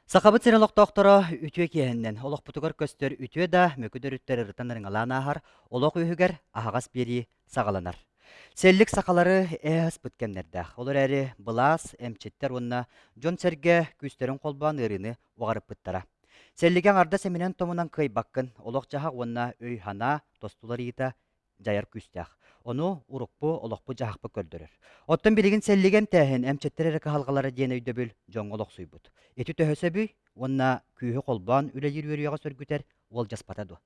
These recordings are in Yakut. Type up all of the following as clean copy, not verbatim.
Сахабыт сирин олохтоохторо үтүө киэһэннэн олохпутугар көстөр үтүө да мөкү дөрүттэр ырытан ырыҥалаан ааһар олох үөһүгэр аһаҕас биэрии саҕаланар. Сэллик сахалары ээ аспыт кэмнэрдээх. Ол эрээри былаас, эмчиттэр уонна дьон-сэргэ күүстэрин холбоон ыарыыны уҕарыппыттара. Сэллиги аҥардас эминэн-томунан кыайбаккын, олох-дьаһах уонна өй-санаа тосту уларыйыыта дьайар күүстээх. Ону урукку олохпут-дьаһахпыт көрдөрөр. Оттон билигин сэллигэ эмтээһин эмчиттэр эрэ кыһалҕалара диэн өйдөбүл дьоҥҥо олохсуйбут. Ити төһө сөбүй уонна күүһү холбоон үлэлиир үөрүйэҕи сөргүтэр уолдьаспата дуо?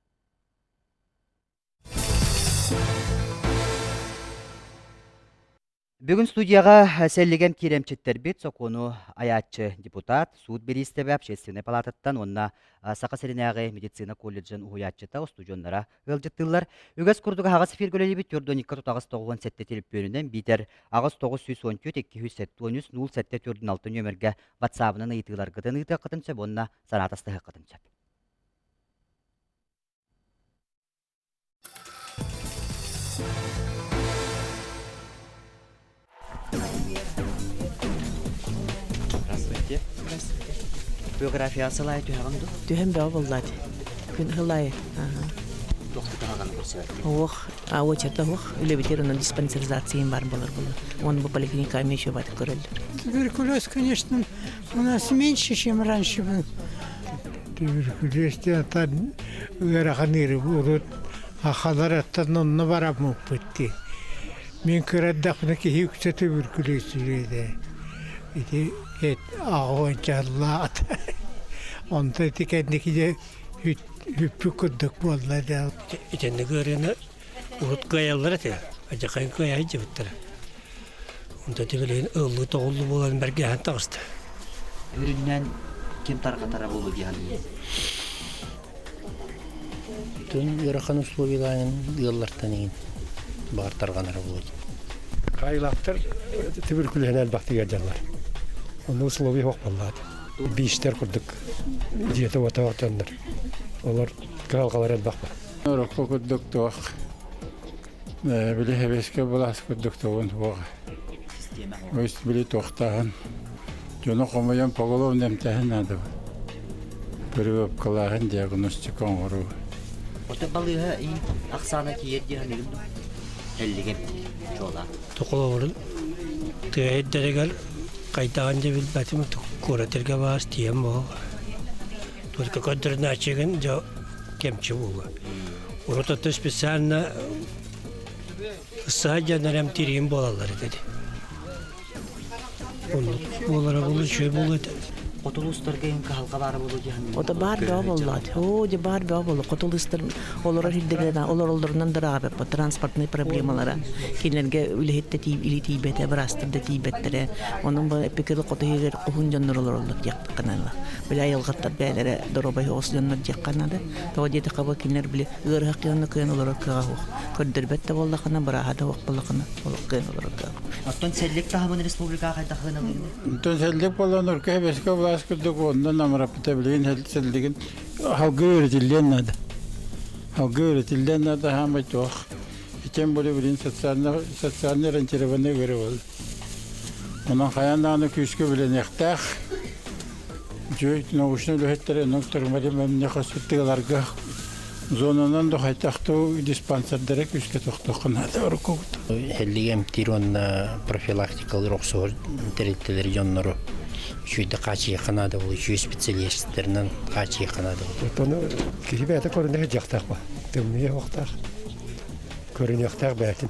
Бүгүн студияҕа сэллигэн киирэмчиттэрбит сокуону айааччы депутат, суут бириистэбэ общественнай палататтан уонна Саха сиринээҕи медицина колледжын уһуйааччыта устудьуоннара ыалдьыттыыллар. Үгэс курдук аһаҕас эфиргэ үлэлиибит түөрт тутаҕас тоҕуон сэттэ телепүөнүнэн биитэр аҕыс тоҕус сүүс уон түөрт икки сүүс сэттэ уон үс нуул сэттэ түөртүн алта нүөмэргэ ватсабынан ыйытыыларгытын ыытыаххытын сөп уонна санаа атастаһыаххытын сөп. Здравствуйте. Здравствуйте. Биография сылайы түһэҕин дуу? Түһэн бөҕө буоллаат. Күн сылайы. Туох кыһалҕаны көрсөбөт? Ох, а очерта ох, үлэбитер онон диспансеризация бар болар булла. Он бу поликлиника еще бат көрөллөр. Туберкулез, конечно, у нас меньше, чем раньше был. Туберкулез диэн ыарахан ыарыы урут сахалар аттан онно бараммыппыт дии. Мин кыра эрдэхпинэ киһи үксэ туберкулезтүүр Ити эт аҕа дьаллаат. Онто ити кэнники дьэ бүппүт курдук буолла да. Итинник ыарыыны урут кыайаллар этэ. Адьакайын кыайа сылдьыбыттара. Онтон билигин ыллыы-тоҕуллуу буолан бэргэһэн таҕыста. Үрүннэн ким тарҕатара буолуо дии саныыбын. Тын ыарахан условиялаан ыаллартан иҥин баҕар тарҕанара буолуо дии. Кайылаахтар түбүркүлэһэн элбэхтик ыалдьаллар. Онно условия суох буоллаҕа. Биистэр курдук дьиэтэ-уота дьоннор. Олор кыһалҕалара элбэх бар. Урукку курдук туох били сэбиэскэй былаас курдук тугун суох. Били туохтааһын дьону хомуйан поголовно эмтээһин наада. Прививкалааһын, диагностика оҥоруу. Ото балыыһа иин ахсаана тиийэр дии саныыгын дуо? Эллигин чуолаан. Токолобурун тыа ирдэригэр хайдаҕын да билбэтим куоратырга баас тиийэн буолла. Только көрдөрүнээччигин дьэ кэмчи буолуо. Урут ото специально ысса дьоннор эмтиирин буолаллар этэ. Оннук буолара буолуо, үчүгэй буолуо этэ. Хоту улуустарга иһин кыһалҕа баара буолуо дии саныыбын. Ото баар бөҕө буоллаҕа. Оо, дьэ баар бөҕө буолла. Хоту улуустар олорор сирдэринэн олороллорунан да ыраабаппыт транспортнай проблемалара. Кинилэргэ үлэһит да илии тиийбэтэ, быраастар да тиийбэттэрэ. Онон бу эппикэли хоту иһигэр уһун дьоннор олороллор диэххэ наада. Били айылҕаттар бэйэлэрэ доруобай оҕус дьоннор диэххэ наада. Тоҕо диэтэххэ бу кинилэр били ыарыһах дьону кыайан олорор кыаҕа суох. Көрдөрбөт да буоллахына, бырааһа да суох буоллахына, олох кыайан олорор кыаҕа. Оттон сэллик таһымын республикаҕа хайдах ыналыыгыный? Онтон сэллик буолан урка бэскэ былаас курдук онно намыраппыта билигин сэллигин халгыы үөрэтиллиэн наада. Халгыы үөрэтиллиэн наада хаамай туох. Итен более билигин социально социально ориентированный ыарыы буолла. Онон хайаан даҕаны күүскэ билиниэхтээх. Үчүгэй научнай үлэһиттэр оннук тыаларга зонанан да хайдахтуу диспансердары күүскэ тохтуохха наада оруккубут. Эллиги эмтиир уонна профилактикалыыр охсуһар тэрилтэлэри дьоннору үчүгэйдик хаачыйыахха наада буолуо, үчүгэй специалистарынан хаачыйыахха наада буолуо. Оттон киһи бэйэтэ көрүнэ сылдьыахтаах ба. Тымныы уохтаах. Көрүнүөхтээх бэйэтин.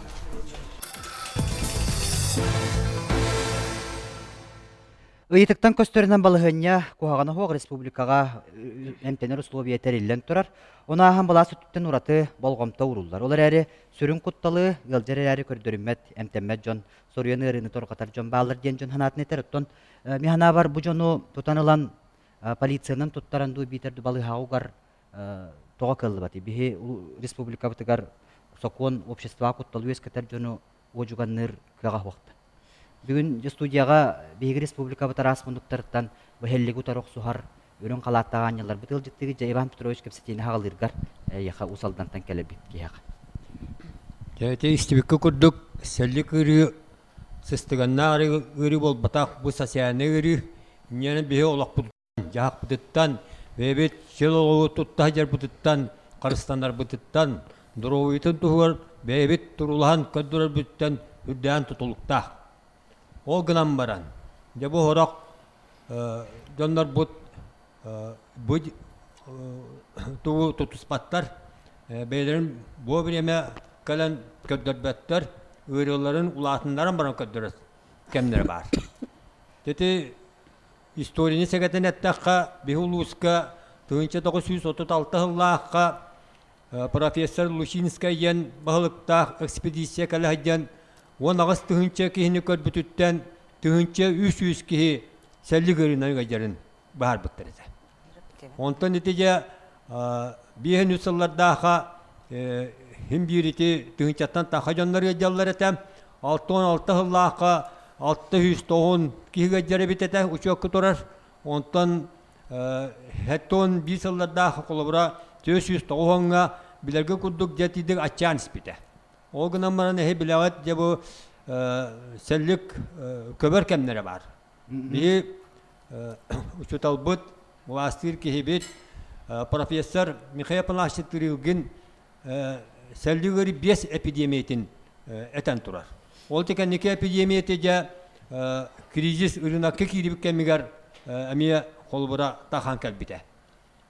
Ыйытыктан көстөрүнэн балаһыанньа куһаҕана суох республикаҕа эмтэнэр условия тэриллэн турар. Ону ааһан былаас өттүттэн ураты болҕомто ууруллар. Ол эрээри сүрүн кутталы ыалдьар эрээри көрдөрүммэт, эмтэммэт дьон, соруйан ыарыыны торҕатар дьон бааллар диэн дьон санаатын этэр. Оттон мин санаабар бу дьону тутан ылан полициянан туттаран дуу биитэр балыыһаҕа угар тоҕо кыаллыбатый? Биһи республикабытыгар сокуон обществоҕа кутталы үөскэтэр дьону уодьуганныыр кыаҕа суохта. Бүгүн студияҕа биһиги республикабыт араас муннуктарыттан бу һэллиги утары охсуһар үрүҥ халааттаах аанньалларбыт ыалдьыттыгы дьэ Иван Петрович кэпсэтиини хаҕалыыргар эйиэхэ Уус Алдантан кэлэбит киһиэхэ. Дьэ ити истибиккэ курдук сэллик ыарыы сыстыганнаах ыарыы буолбатах, бу социальнай ыарыы. Инньэ биһи олохпут. дьаһахпытыттан, бэйэбит сыл олоҕу тутта сылдьарбытыттан, харыстанарбытыттан, доруобуйатын туһугар бэйэбит туруулаһан көрдөрөрбүттэн үрдээн тутулуктаах. Ол гынан баран, дьэ бу сорох дьоннорбут бу тугу тутуспаттар, бэйэлэрин бу бириэмэ кэлэн көрдөрбөттөр, ыарыыларын улаатыннаран баран көрдөрөр кэмнэрэ баар. Ити историяны сэгэтэн эттэххэ, биһи улууска 1936 сыллаахха профессор Лучинскай диэн баһылыктаах экспедиция кэлэ сылдьан 18 тыһыынча киһини көрбүтүттэн 1300 киһи сэллик ыарыынан ыалдьарын быһаарбыттар этэ. Онтон ити дьэ биэһин үс сыллардаахха хим биир ити тыһыынчаттан таха дьоннор ыалдьаллар этэ. 66 сыллаахха 609 киһи ыалдьар эбит этэ учуокка турар. Онтон Хэттон биир сыллардаах холобура 490-ҥа билэргэ курдук дьэ тиийдик аччаан испитэ. Ол гынан баран эһи билэҕит дьэ бу сэллик көбөр кэмнэрэ баар. Биһи учууталбыт, былаастыыр киһибит профессор Михаил Афанасьевич Тырылгин сэллик ыарыы биэс эпидемиятын этэн турар. Ол кэнники эпидемияты дьэ кризис ырыынакка киирбит кэмигэр эмиэ холобура тахан кэлбитэ.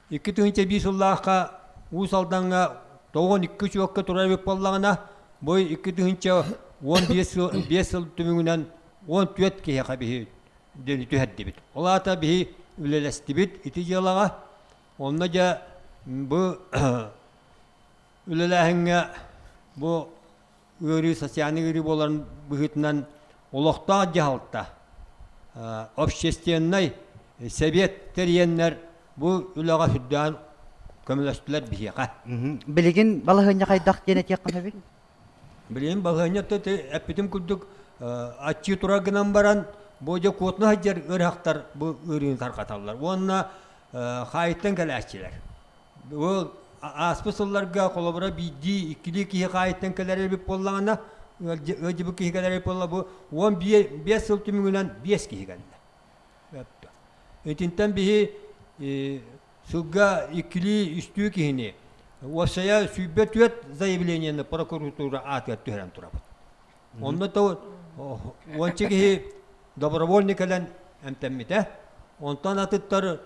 2001 сыллаахха Уус Алдаҥҥа 92 учуокка турар эбит буоллаҕына, бу 2015 сыл, 5 сыл түмүгүнэн 14 киһиэхэ биһи диэни түһэрдибит. Ол аата биһи үлэлэстибит ити дьыалаҕа. Онно дьэ бу үлэлээһиҥҥэ бу ыарыы социальный ыарыы буоларын быһыытынан олохтоох дьаһалта общественнай сэбиэт тэрийэннэр бу үлэҕэ сүрдээн көмөлөстүлэр биһиэхэ. Билигин балаһыанньа хайдах диэн этиэххэ сөбүй? Билигин балаһыанньа эппитим курдук аччыы турар гынан баран бу дьэ куотуна сылдьар ыарыһахтар бу ыарыыны тарҕаталлар уонна хаайыттан кэлээччилэр. Бу ааспыт сылларга холобура биирдии, иккилии киһи хаайыттан кэлэр эбит буоллаҕына, ыалдьыбыт киһи кэлэр эбит буолла бу 15 сыл түмүгүнэн биэс киһи кэллэ. Итинтэн биһи сылга иккилии, үстүү киһини уопсайа 124 заявлениены прокуратура аатыгар түһэрэн турабыт. Онно то уонча киһи добровольно кэлэн эмтэммитэ. Онтон атыттар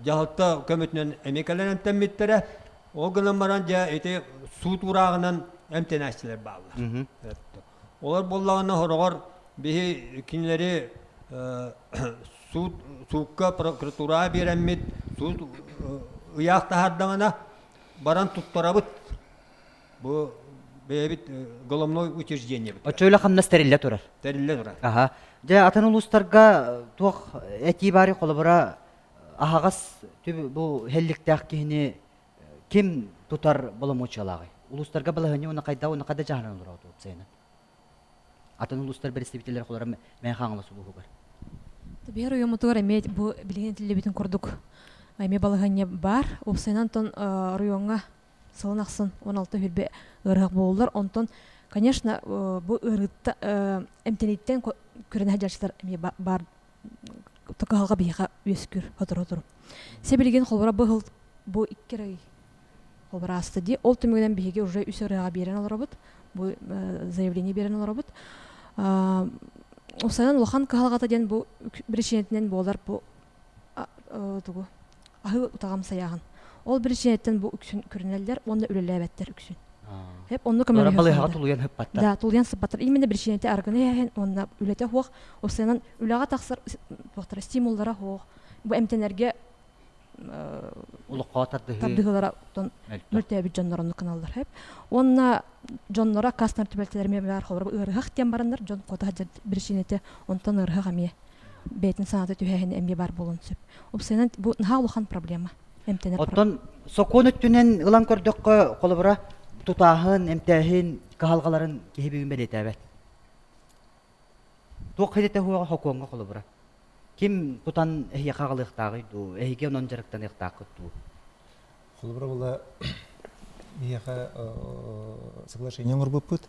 дьаһалта көмөтүнэн эмиэ кэлэн эмтэммиттэрэ. Ол гынан баран дьэ ити суут уурааҕынан эмтэнээччилэр бааллар. Олор буоллаҕына хороҕор биһи кинилэри суут суукка прокуратураҕа биэрэммит суут ыйаах таһаардаҕына баран туттарабыт. Бу бэйэбит головной учреждениебит. Оччо үлэ-хамнас тэриллэ турар. Тэриллэ турар. Аха. Дьэ, атын улуустарга туох этии баарый холобура аһаҕас бу һэлликтээх киһини ким тутар боломуочуйалааҕый? Улуустарга балаһыанньа уонна хайда уонна хайда дьаһанан олороҕут уопсайынан? Атын улуустар бэрэстэбиитэллэрэ холобура Мэҥэ Хаҥалас улууһугар. Биһиги оройуоммутугар эмиэ бу билигин этиллибитин курдук эмиэ балаһыанньа баар. Уопсайынан онтон оройуоҥҥа сылын ахсын 16 хүрбэ ыарыһах буоллар. Онтон, конечно, бу ыарыытта эмтэнииттэн көрөн сылдьааччылар эмиэ баар кыһалҕа биһиэхэ үөскүүр сотору-сотору. Сибилигин холобура бу сыл бу икки ый холобура ааста дии. Ол түмүгүнэн биһиги уже үс ырыаҕа биэрэн олоробут. Бу заявление биэрэн олоробут. Усайан улахан кыһалҕата диэн бу биричиинэтинэн буолар бу тугу аһыы утаҕам сайааһын. Ол биричиинэттэн бу үксүн көрүнэллэр уонна үлэлээбэттэр үксүн. Хеп онно көмөлөһүөхтэрэ. Балыыһаҕа тулуйан сыппаттар. Да, тулуйан сыппаттар. Именно биричиинэтэ аргыны иһэһин уонна үлэтэ суох, осыанан үлэҕэ тахсар туохтара стимуллара суох. Бу эмтэнэргэ Олоххо тардыһыы тардыһыылара мөлтөөбүт дьоннор оннук гыналлар хөп. Уонна дьонноро аккаастанар түбэлтэлэр эмиэ баар холобура ыарыһах диэн бараннар дьон хото сылдьар биричиинэтэ онтон ыарыһах эмиэ бэйэтин санаата түһээһин эмиэ баар буолуон сөп. Уопсайынан бу наһаа улахан проблема эмтэнэр. Оттон сокуон өттүнэн ылан көрдөххө, холобура, тутааһын, эмтээһин кыһалҕаларын киһи бүгүн бэлиэтээбэт. Туох хидэтэ суоҕа сокуоҥҥа холобура. Ким тутан эһиэхэ аҕалыахтааҕый дуу, эһиги онон дьарыктаныахтааххыт дуу? Холобура була биһиэхэ соглашение оҥорбуппут.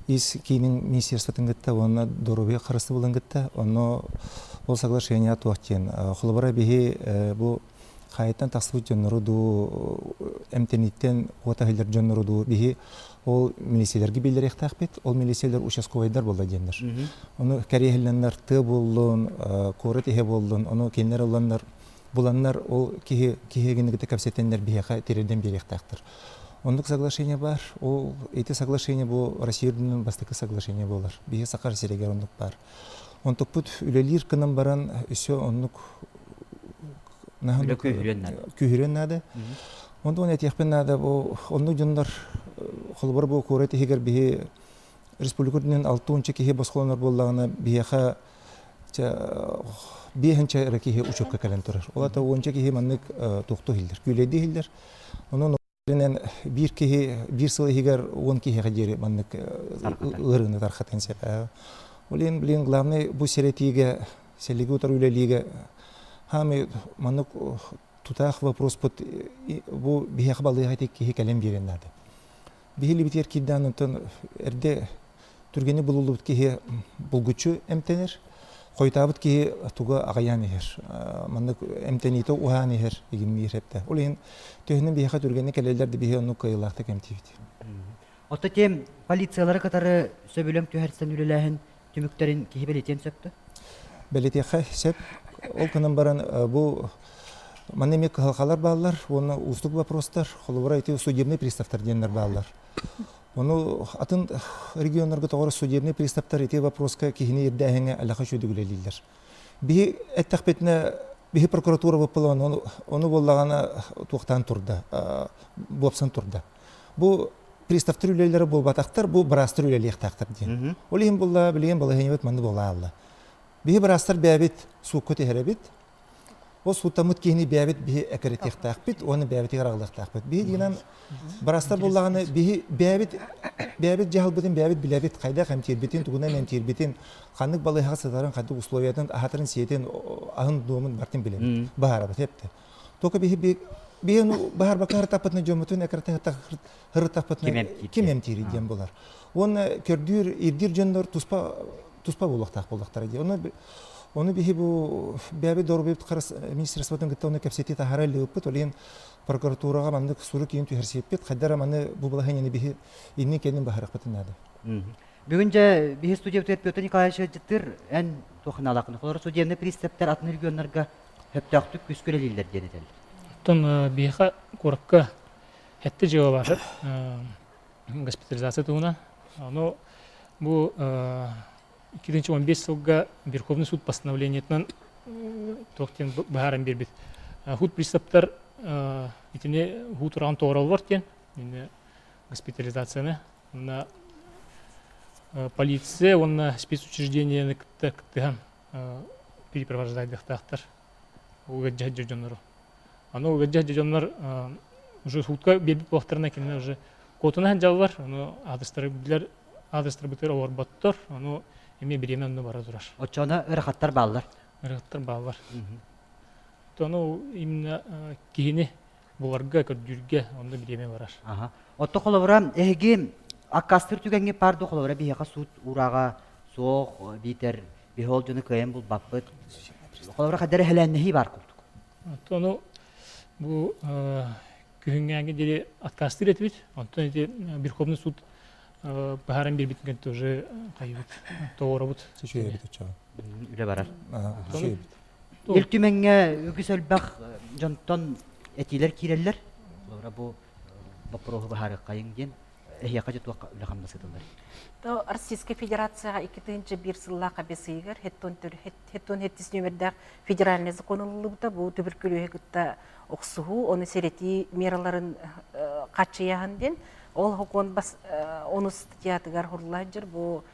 Ис киинин министерствотын кытта уонна доруобуйа харыстабылын кытта онно Ол соглашение туох диэн, холобура биһи бу хаайыттан тахсыбыт дьоннору дуу, эмтэнииттэн уот аһыйлар дьоннору дуу биһи ол милициялэргэ биллэриэхтээхпит. Ол милициялар участковайдар буолла диэннэр. Ону кэриэһиллэннэр тыа буоллун, куорат иһэ буоллун, ону кинилэр ылланнар буланнар ол киһи киһигини кытта кэпсэтэннэр биһиэхэ тириэрдэн биэриэхтээхтэр. Оннук соглашение бар. Ол ити соглашение бу Россия үрдүнэн бастакы соглашение буолар. Биһи Сахар сиригэр оннук бар. Онтукпут үлэлиир гынан баран өссө оннук күүһүрүөн наада. Онтон этиэхпин наада бу оннук дьоннор холобур бу куорат иһигэр биһи республика үрдүнэн 6 киһи босхолонор буоллаҕына биһиэхэ биэһинчэ эрэ киһи учуокка кэлэн турар. Ол ата уонча киһи маннык туохтуу иһиллэр, күүлэйдии иһиллэр. Онон биир киһи биир сыл иһигэр 10 киһиэхэ диэри маннык ыарыыны тархатан сөп. Ол иһин билин главный бу сэрэтиигэ, сэлиги утары үлэлиигэ хаамый маннык тутаах вопроспут бу биһиэхэ балыыһа киһи кэлэн биэрэн наада. Биһи киирдээн онтон эрдэ түргэнник булуллубут киһи булгуччу эмтэнэр. Хойутаабыт киһи туга аҕыйаан иһэр. Маннык эмтэниитэ уһаан иһэр игинниир эптэ. Ол иһин төһөнөн биһиэхэ түргэнник кэлэллэр да биһи оннук кыайыылаахтык эмтиибит. Оттон тем полициялары кытары сөбүлэҥ түһэрсэн үлэлээһин түмүктэрин киһи бэлиэтиэн сөп дуо? Бэлиэтиэххэ сөп. Ол гынан баран бу манна эмиэ кыһалҕалар бааллар уонна уустук вопростар. Холобура ити судебный приставтар диэннэр бааллар. Ону атын регионнарга тоҕо судебный приставтар ити вопроска киһини ирдээһиҥҥэ алаха үчүгэй үлэлииллэр. Биһи эттэхпитинэ биһи прокуратура быппылан ону, ону буоллаҕына туохтаан турда, буопсан турда. Бу приставтар үлэлэрэ буолбатахтар, бу быраастар үлэлиэхтээхтэр диэн. Ол иһин булла билигин балаһыанньабыт манны буола аалла. Биһи быраастар бэйэбит суукка түһэрэбит, Ол сууттаммыт киһини бэйэбит биһи эккирэтиэхтээхпит уонна бэйэбитигэр аҕалыахтаахпыт. Биһи диинэн барастар буоллаҕына биһи бэйэбит бэйэбит дьаһалбытын бэйэбит билэбит хайдах эмтиирбитин, тугунан эмтиирбитин, ханнык балыыһаҕа сытарын, хайдах условиятын, аһатарын, сиэтин, аһын дуомун бартын билэбит. Баһаарабыт эпти. Только биһи биһи ну баһарбакка хыртаппытына дьоммутун эккирэтэ хыртаппытына ким эмтиири диэн булар. Уонна көрдүүр, ирдиир дьоннор туспа туспа буолуохтаах буоллахтара дии. Ону Ону биһи бу бэйэбит доруобуйабыт харыс министерствотын кытта ону кэпсэтии таһаара илдьибиппит. Ол иһин прокуратураҕа маннык сурук иин түһэрсиэппит. Хайдара маны бу балаһыанньаны биһи иннин кэннин баһарыахпытын наада. Бүгүн дьэ биһи студиябытыгар Петр Николаевич ыалдьыттыыр эн туох наалааххын холоро судебный приставтар атын регионнарга сөптөөхтүк күүскэ үлэлииллэр диэн этэллэр. Оттон биһиэхэ куоракка хэттэ дьыала баар госпитализация туһунан. Ону бу 2015 сылга Верховный суд постановлениетынан туох диэн быһааран биэрбит. Худ приставтар итини хуу тураҕын тоҕороллор диэн госпитализацияны уонна полиция уонна спецучреждениены кытта кыттыһан перепровождайдыахтаахтар угаддьаһа дьоннору. Аны угаддьаһа дьоннор уже судка биэрбит буоллахтарына кинилэр уже куотуна сылдьаллар, ону аадырыстары билэр аадырыстарбытыгар олорботтор, ону эмиэ бириэмэ онно бара турар. Оччоҕуна ыарахаттар бааллар. Ыарахаттар бааллар. Ону именно киһини буларга, көрдүүргэ онно бириэмэ барар. Аха. Отто холобура эһиги аккаастыыр түгэҥҥэ паар дуу холобура биһиэхэ суут уурааҕа суох биитэр биһи ол дьону кыайан булбаппыт. Холобура хайдах эһэлээннэһии баар курдук. Ону бу күһүҥҥээҥҥи диэри отказтыыр этибит. Онтон ити Верховный суд быһааран биэрбитин кэннэ уже хайыбыт, тоҕоробут. Үлэ барар. Ил Түмэҥҥэ үгүс элбэх дьонтон этиилэр киирэллэр. Холобура бу боппуруоһу быһаарыаххайыҥ диэн эһиэхэ дьэ туохха үлэ-хамнас ыытыллар? То Российскай Федерацияҕа 2001 сыллаах абесыйыгар хеттон хеттис нүөмэрдээх федеральный закон ылыллыбыта. Бу түбүркүлүөһү кытта охсуһуу, ону сэрэтии мераларын хааччыйаһын диэн. Ол сокуон бас онус статьятыгар хурулаһыдьыр бу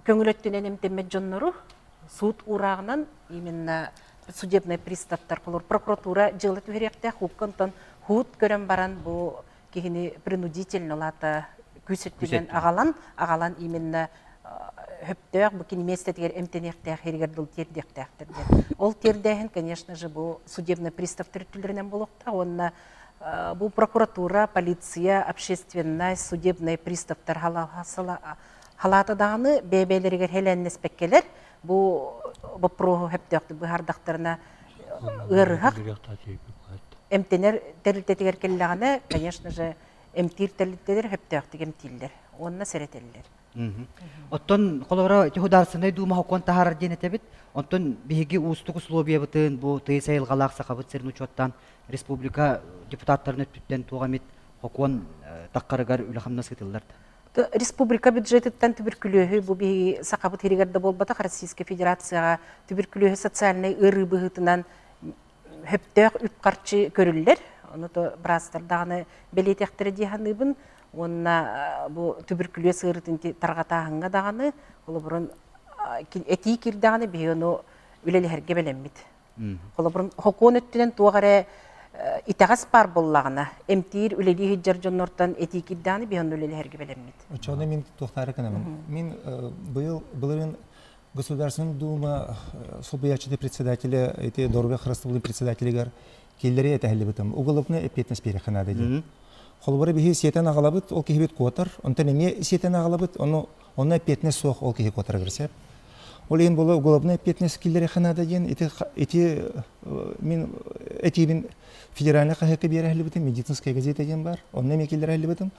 көҥүл өттүнэн эмтэммэт дьоннору суут уурааҕынан именно судебный приставтар холор прокуратура дьыала түһэриэхтээх хуукка онтон хуут көрөн баран бу киһини принудительно лаата күүс өттүнэн аҕалан аҕалан именно хөптөөх бу кини миэстэтигэр эмтэниэхтээх иһигэр дыл тиэрдиэхтээхтэр диэн. Ол тиэрдээһин, конечно же, бу судебный пристав төрүттүүлэринэн буолуохтаах уонна бу прокуратура, полиция, общественность, судебный приставтар халаата даҕаны бэйэ-бэйэлэригэр хэлээннэспэккэлэр. бу боппуруоһу сөптөөхтүк быһаардахтарына ыарыһах эмтэнэр тэрилтэтигэр кэллэҕинэ, конечно же, эмтиир тэрилтэлэр сөптөөхтүк эмтииллэр уонна сэрэтэллэр. Оттон холобура ити Художественнай Дума хокуон таһаарар диэн этэбит. Онтон биһиги уустук условиябытын бу тыйыс айылҕалаах Сахабыт сирин учуоттаан республика депутаттарын өттүттэн туох эмит хокуон таххарыгар үлэ-хамнас ыытыллар да? Республика бюджетыттан түбүркүлүөһү бу биһиги Сахабыт сиригэр да буолбатах Российскай Федерацияҕа түбүркүлүөһү социальнай ыарыы быһыытынан сөптөөх үп-харчы көрүллэр. Ону то быраастар даҕаны бэлиэтиэхтэрэ дии саныыбын. Уонна бу түбүркүлүөс ыарыытын тарҕатааһыҥҥа даҕаны, холобурун этии киирдэҕинэ биһиги ону үлэлэһэргэ бэлэммит. Холобурун хокуон өттүнэн туох эрэ итэҕэс баар буоллаҕына, эмтиир, үлэлии сылдьар дьоннортон этии киирдэҕинэ биһиги онно үлэлэһэргэ бэлэммит. Оччоҕуна мин туохтаары гынабын. Мин быйыл былырыын Государственная Дума солбуйааччыты председателя ити Доруобуйа харыстабылын председателигэр киллэри этэһиллибитим. Уголовный ответственность биэриэххэ наада диэн. Холобура биһи сиэтэн аҕалабыт, ол киһибит куотар, онтон эмиэ сиэтэн аҕалабыт, ону онно ответственность суох ол киһи куотарыгар сөп. Ол иһин була уголовный ответственность киллэриэххэ наада диэн ити ити мин этиибин федеральный хаһыакка биэрэһиллибитим, медицинская газета диэн бар, онно эмиэ киллэрэһиллибитим.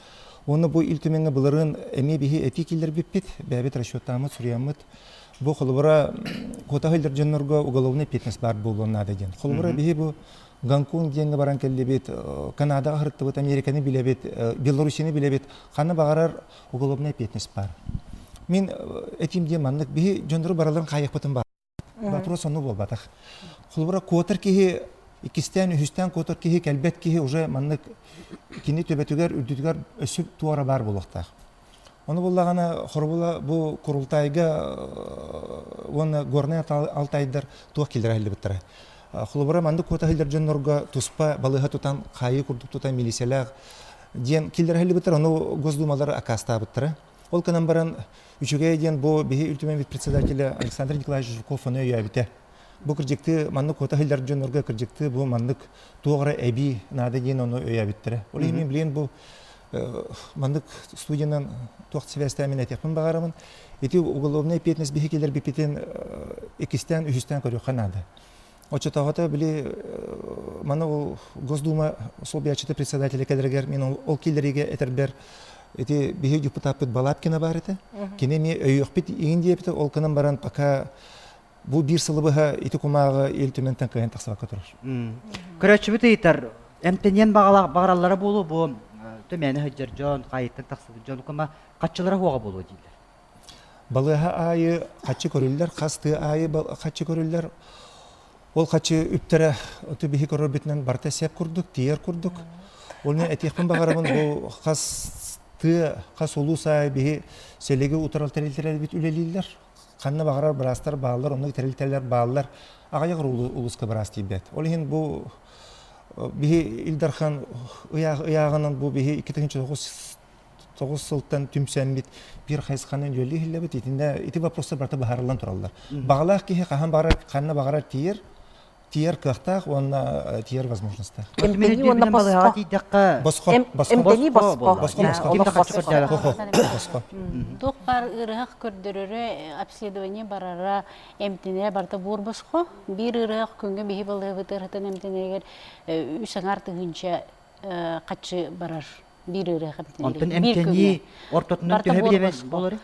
Уонна бу Ил Түмэҥҥэ былырыын эмиэ биһи этии киллэрбиппит, бэйэбит расчеттааммыт, суруйаммыт. Бу холобура куота сылдьар дьоннорго уголовный ответственность баар буолуон наада диэн. Холобура биһи бу Гонконг диэҥҥэ баран кэллибит, Канадаҕа сырыттыбыт, Американы билэбит, Белоруссияны билэбит. Ханна баҕарар уголовный ответственность баар. Мин этиим диэн маннык, биһи дьоннору бараларын хаайыахпытын баар. Вопрос онну буолбатах. Холобура, куотар киһи иккистээн, үһүстээн куотар киһи, кэлбэт киһи уже маннык кини төбөтүгэр, үрдүтүгэр өссө туора баар буолуохтаах. Ону буллаҕына, хоробула бу Курултайга уонна Горнай Алтайдар туох киллэрэ сылдьыбыттара. Холобура, маннык куота сылдьар дьоннорго туспа балыыһа тутан, хаайыы курдук тутан милициялээх диэн киллэрэ сылдьыбыттар, ону Госдумалар аккаастаабыттара. Ол гынан баран, үчүгэй диэн бу биһи Ил Түмэн председателя Александр Николаевич Жирков ону өйөөбүтэ. Бу кырдьыкты маннык куота сылдьар дьоннорго кырдьыкты бу маннык туох эрэ эбии наада диэн ону өйөөбүттэрэ. Ол иһин мин билигин бу маннык студиянан туох сибээстээн мин этиэхпин баҕарабын. Ити уголовнай ответственность биһи кэлэрбиппитин иккистээн, үһүстээн көрүөххэ наада. Оччотооҕута били маны ол Госдума солбуйааччыта председателя кэлэригэр мин ол киллэриигэ этэрбэр ити биһи депутаппыт Балабкина баар этэ. Кини эмиэ өйүөхпүт иҥин диэбитэ, ол гынан баран пока бу биир сылы быһа ити кумааҕы Ил Түмэнтэн кыайан тахсыбакка турар. Көрөөччүбүт ыйытар, эмтэниэн баҕараллара буолуо бу төмэни сылдьар дьон, хаайыттан тахсыбыт дьон кума хаччылара хуоҕа буолуо дииллэр. Балыыһа аайы хаччы көрүллэр, хас тыа аайы хаччы көрүллэр. Ол хаччы үптэрэ оту биһи көрөрбүтүнэн барыта сеп курдук, тиийэр курдук. Ол иһин этиэхпин баҕарабын бу хас тыа, хас улуус аайы биһи сэлиги утарал тэрилтэлэрбит үлэлииллэр. Ханна баҕарар быраастар бааллар, оннук тэрилтэлэр бааллар. Аҕыйах улууска быраас тиийбэт. Ол иһин бу биһи Ил Дархан ыйааҕынан бу биһи 2009 тоҕус сылтан түмсэммит биир хайысханан үлэлии иһиллэбит. Итиннэ ити вопростар барыта быһаарыллан тураллар. Баҕалаах киһи хаһан баҕарар, ханна баҕарар тиийэр, тиийэр кыахтаах уонна тиийэр возможностаах. Эмтэнии уонна босхо. Босхо. Эмтэнии босхо. Босхо, босхо. Босхо. Туох баар ыарыһах көрдөрөрө, обследование барара, эмтэнэрэ барыта буор босхо. Биир ыарыһах күҥҥэ биһи балыыһабыт ыарыһытын эмтэнэригэр үс аҥаар тыһыынча хаччы барар. биир ыарыах эмтэнии. Онтон эмтэнии ортотунан төһө бириэмэ буолар?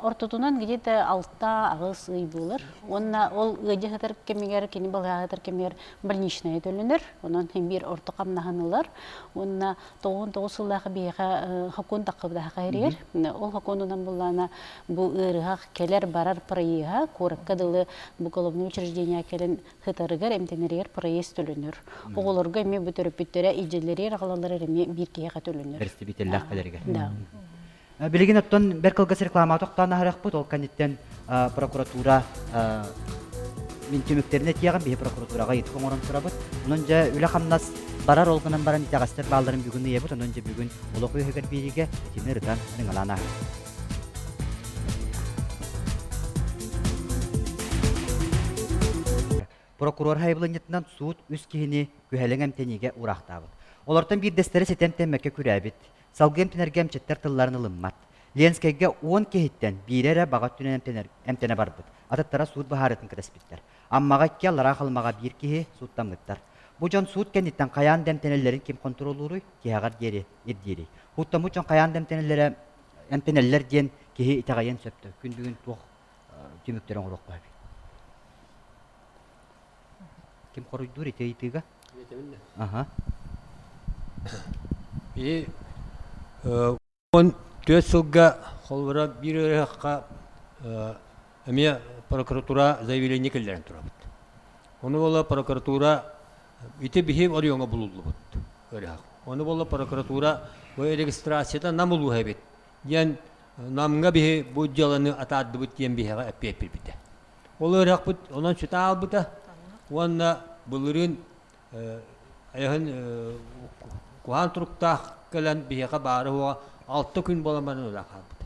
Ортотунан где-то алта-аҕыс ый буолар. Уонна ол ыадьа сытар кэмигэр, кини балыыһа сытар кэмигэр больничная төлөнөр. Онон биир орто хамнаһын ылар. Уонна 99 сыллаах биһиэхэ хокуон таххыбыта хэригэр. Ол хокуонунан буллаана бу ыарыһах кэлэр-барар проеһа куоракка дылы бу головной учреждение кэлэн сытарыгар, эмтэнэригэр проезд төлөнөр. Оҕолорго эмиэ бу төрөппүттэрэ илдьэллэригэр аҕалалларыгар эмиэ биир киһиэхэ төлөнөр. Представителлээх кэлэригэр. Да. Билигин оттон бэр кылгас реклама тохтоон аһарыахпыт, ол кэнниттэн прокуратура мин түмүктэрин этиэҕим, биһи прокуратураҕа ыйытык оҥорон турабыт. Онон дьэ үлэ-хамнас барар ол гынан баран итэҕэстэр баалларын бүгүн ыйабыт, онон дьэ бүгүн олох үөһүгэр биэриигэ итини ырытан ырыҥалаан ааһабыт. Прокурор хайбылынньытынан суут үс киһини күһэлэҥ эмтэниигэ уураахтаабыт. Олортон биирдэстэрэ ситэ эмтэммэккэ күрээбит. Салгыы эмтэнэргэ эмчиттэр тылларын ылыммат. Ленскэйгэ 10 киһиттэн биирэ эрэ баҕа өттүнэн эмтэнэ барбыт. Атыттара суут быһаарыытын кэтэспиттэр. Аммаҕа икки, Аллараа Халымаҕа биир киһи сууттаммыттар. Бу дьон суут кэнниттэн хайаан да эмтэнэллэрин ким хонтуруоллууруй, тиһэҕэр диэри ирдиирий. Сууттаммыт дьон хайаан да эмтэнэллэрэ эмтэнэллэр диэн киһи итэҕэйиэн сөптөөх. Күн бүгүн туох түмүктэри оҥоруохха сөбүй? Ким хоруйдуур ити ыйытыыга? Аха. И 14 сылга холобура биир ыарыһахха эмиэ прокуратура заявление киллэрэн турабыт. Ону буола прокуратура ити биһи оройуоҥҥа булуллубут ыарыһах. Ону буола прокуратура бу регистрацията Нам улууһа эбит диэн Намҥа биһи бу дьыаланы атаардыбыт диэн биһиэхэ эппиэппирбитэ. Ол ыарыһахпыт онон сүтэ аалбыта уонна былырыын айаһын куһаан туруктаах кэлэн биһиэхэ баара-суоҕа алта күн буолан баран өлөн хаалбыта.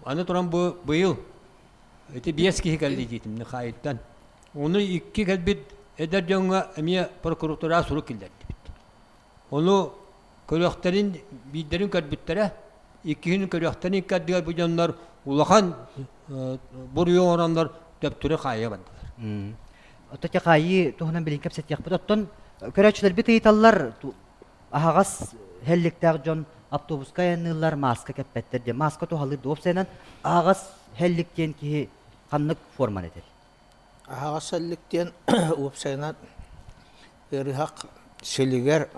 Аны туран бу быйыл ити биэс киһи кэлли диэтим хаайыттан. Ону икки кэлбит эдэр дьоҥҥо эмиэ прокуратура сурук киллэрдибит. Ону көрүөхтэрин биирдэрин көрбүттэрэ, иккиһин көрүөхтэрин икки ардыгар бу дьоннор улахан буруйу оҥороннор төптөрү хаайа бардылар. Оттон хаайыы туһунан билин кэпсэтиэхпит. Оттон көрөөччүлэрбит ыйыталлар аһаҕас һэлликтээх дьон автобуска айанныыллар, мааска кэппэттэр диэн. Мааска туһалыыр дуо? Уопсайынан аһаҕас һэллик диэн киһи ханнык форманы этэр? Аһаҕас сэллик диэн уопсайынан ыарыһах силигэр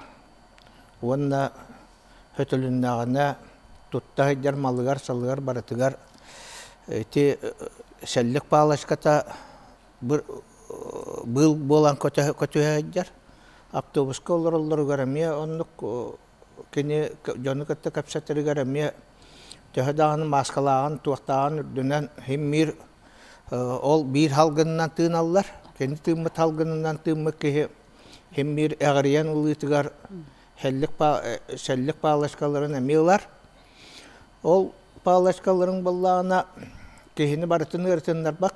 уонна хөтөлүннэҕинэ тутта сылдьар малыгар-салыгар барытыгар ити сэллик палочката быыл буолан көтүһэ сылдьар. Автобуска олороллоругар эмиэ оннук кини дьону кытта кэпсэтэригэр эмиэ төһө даҕаны мааскалааҕын, туохтааҕын үрдүнэн син биир ол биир салгынынан тыыналлар. Кини тыыммыт салгынынан тыыммыт киһи син биир эҕирийэн ылыытыгар сэллик палочкаларын эмиэ ылар. Ол палочкаларын буоллаҕына киһини барытын ыарытыннарбат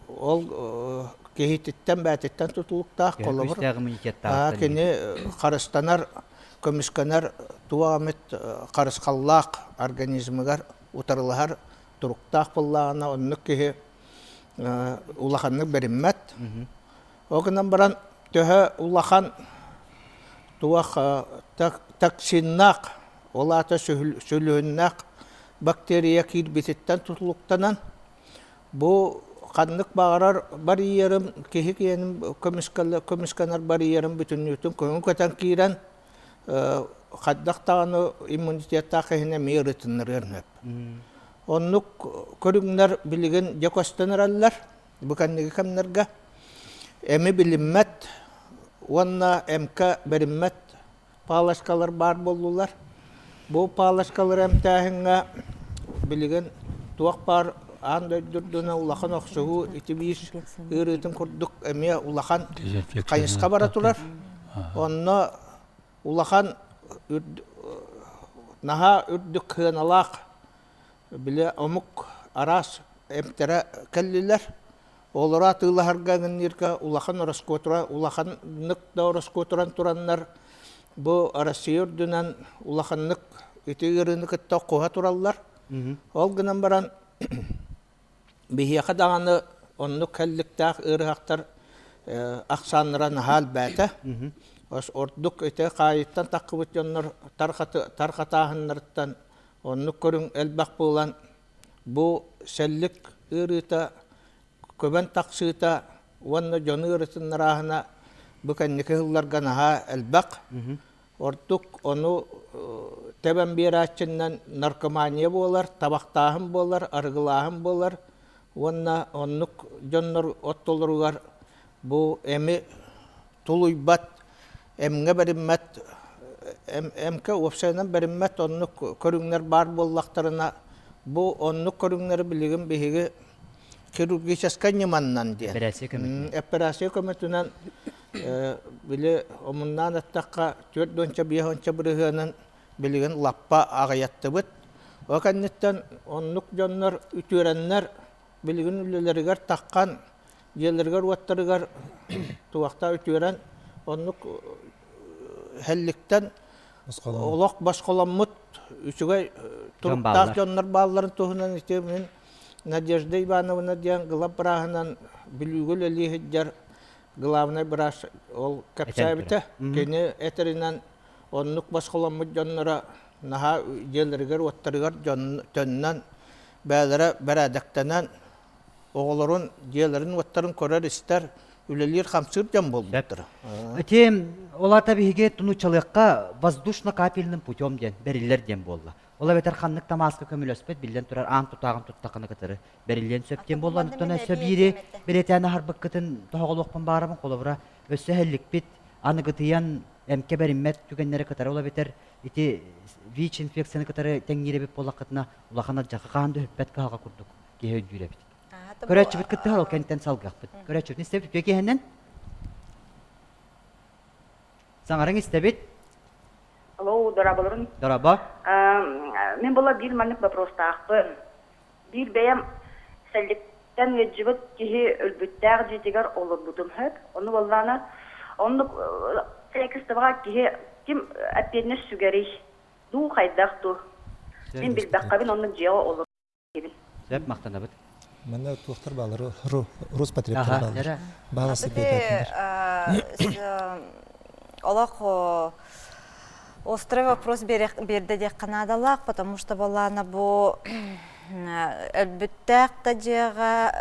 ол киһититтэн бээтиттэн тутулуктаах холобур кини харыстанар көмүскэнэр туох эмит харысхаллаах организмыгар утарылаһар туруктаах буоллаҕына оннук киһи улаханнык бэриммэт ол гынан баран төһө улахан туох токсиннаах ол аата сүлүһүннээх бактерия киирбититтэн тутулуктанан бу ханнык баҕарар барьерым киһи киэнин көмүскэнэр барьерым бүтүннүүтүн көҥү көтөн киирэн хайдах даҕаны иммунитеттаах киһини эмиэ ырытыннарыан сөп. Оннук көрүҥнэр билигин дьэ көстөн эрэллэр. Бу кэнники кэмнэргэ эми билиммэт уонна МК бэриммэт палочкалар баар буоллулар. Бу палочкалары эмтээһиҥҥэ билигин туох баар аан дойду үрдүнэн улахан охсуһуу ити биир ыарыытын курдук эмиэ улахан хайысха бара турар. Онно улахан наһаа үрдүк сыаналаах били омук араас эмтэрэ кэллилэр. Олору атыылаһарга ыҥырыырга улахан ороскуотура улаханнык да ороскуотуран тураннар бу Россия үрдүнэн улаханнык ити ыарыыны кытта оххуһа тураллар. Ол гынан баран биһиэхэ даҕаны оннук кэлликтээх ыарыһахтар ахсааннара наһаа элбээтэ. Ордук ити хаайыттан таххыбыт дьоннор тархатааһыннарыттан оннук көрүҥ элбэх буолан Бу сэллик ыарыыта көбөн тахсыыта уонна дьону ыарытыннарааһына бу кэнники сылларга наһаа элбэх. Ордук ону тэбэн биэрээччинэн наркомания буолар, табахтааһын буолар, арыгылааһын буолар уонна оннук дьоннор ортолоругар бу эми тулуйбат, эмҥэ бэриммэт, эмкэ уопсайынан бэриммэт оннук көрүҥнэр баар буоллахтарына, бу оннук көрүҥнэри билигин биһиги хирургическай ньыманнан диэн эпэрээссийэ көмөтүнэн били омуннаан эттэххэ түөрт уонча биэс уонча бырыһыанын билигин лаппа аҕыйаттыбыт. Ол кэнниттэн оннук дьоннор үтүөрэннэр билигин үлэлэригэр таххан дьиэлэригэр-уоттарыгар туохта үтүөрэн оннук һэлликтэн олох босхоломмут үчүгэй туруктаах дьоннор баалларын туһунан ити мин. Надежда Ивановна диэн главбырааһынан Бүлүүгэ үлэлии сылдьар главнай быраас ол кэпсээбитэ. Кини этэринэн оннук босхоломмут дьонноро наһаа дьиэлэригэр-уоттарыгар төннөн бэйэлэрэ бэрээдэктэнэн оҕолорун дьиэлэрин-уоттарын көрөр-истэр, үлэлиир-хамсыыр дьон буолбуттара. Ити ол аата биһиги тунучалыахха воздушно-капельным путем диэн бэриллэр диэн буолла. Ол эбэтэр ханнык да мааска көмөлөспөт, биллэн турар, аан тутааҕын туттаххына кытары бэриллиэн сөп диэн буолла. Онтон өссө биири бэлиэтээн аһарбыккытын тоһоҕолуохпун баарабын. Холобура, өссө эһэлликпит аныгытыйан эмкэ бэриммэт түгэннэри кытары ол эбэтэр ити ВИЧ-инфекцияны кытары тэҥниир эбит буоллаххытына, улахан алдьархай хаһан да өһүппэт кыһалҕа курдук киһи өйдүүр эбит. Көрөөччүбүт кыттыһар ол кэнниттэн салгыахпыт. Көрөөччүбүтүн истэбит үтүө киэһэнэн. Саҥарыҥ истэбит. Алло, дорабаларын. Дораба. Мин була биир маннык вопростаахпын. Биир бэйэм сэлликтэн ыалдьыбыт киһи өлбүттээх дьиэтигэр олорбутум сөп. Ону буоллаана оннук сээкистабаҕа киһи ким эппиэтинэс сүгэрий? Дуу хайдах дуу? Мин билбэххэбин оннук дьиэҕэ олор Сөп, махтанабыт. Манна туохтар баалар, Роспотребтар баалар. Бааласы Олох острый вопрос биэрдэ диэххэ наадалаах, потому что балаана бу өлбүттээх да дьиэҕэ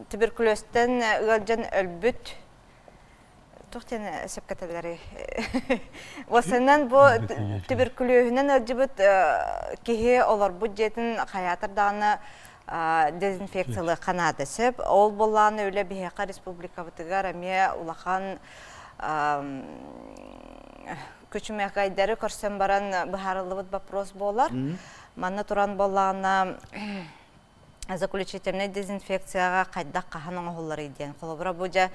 туберкулезтан ыалдьан өлбүт туох диэн сөпкөтөллөрүй Уосанан бу туберкулеһунан ыалдьыбыт киһи олорбут дьиэтин хайаатар даҕаны дезинфекциялыахха наада сөп. Ол буоллаҕына үлэ биһиэхэ республикабытыгар эмиэ улахан күчүмэҕэйдэри көрсөн баран быһаарыллыбыт вопрос буолар. Манна туран буоллаҕына заключительнай дезинфекцияҕа хайдах хаһан оҥоһулларый диэн. Холобура, бу дьэ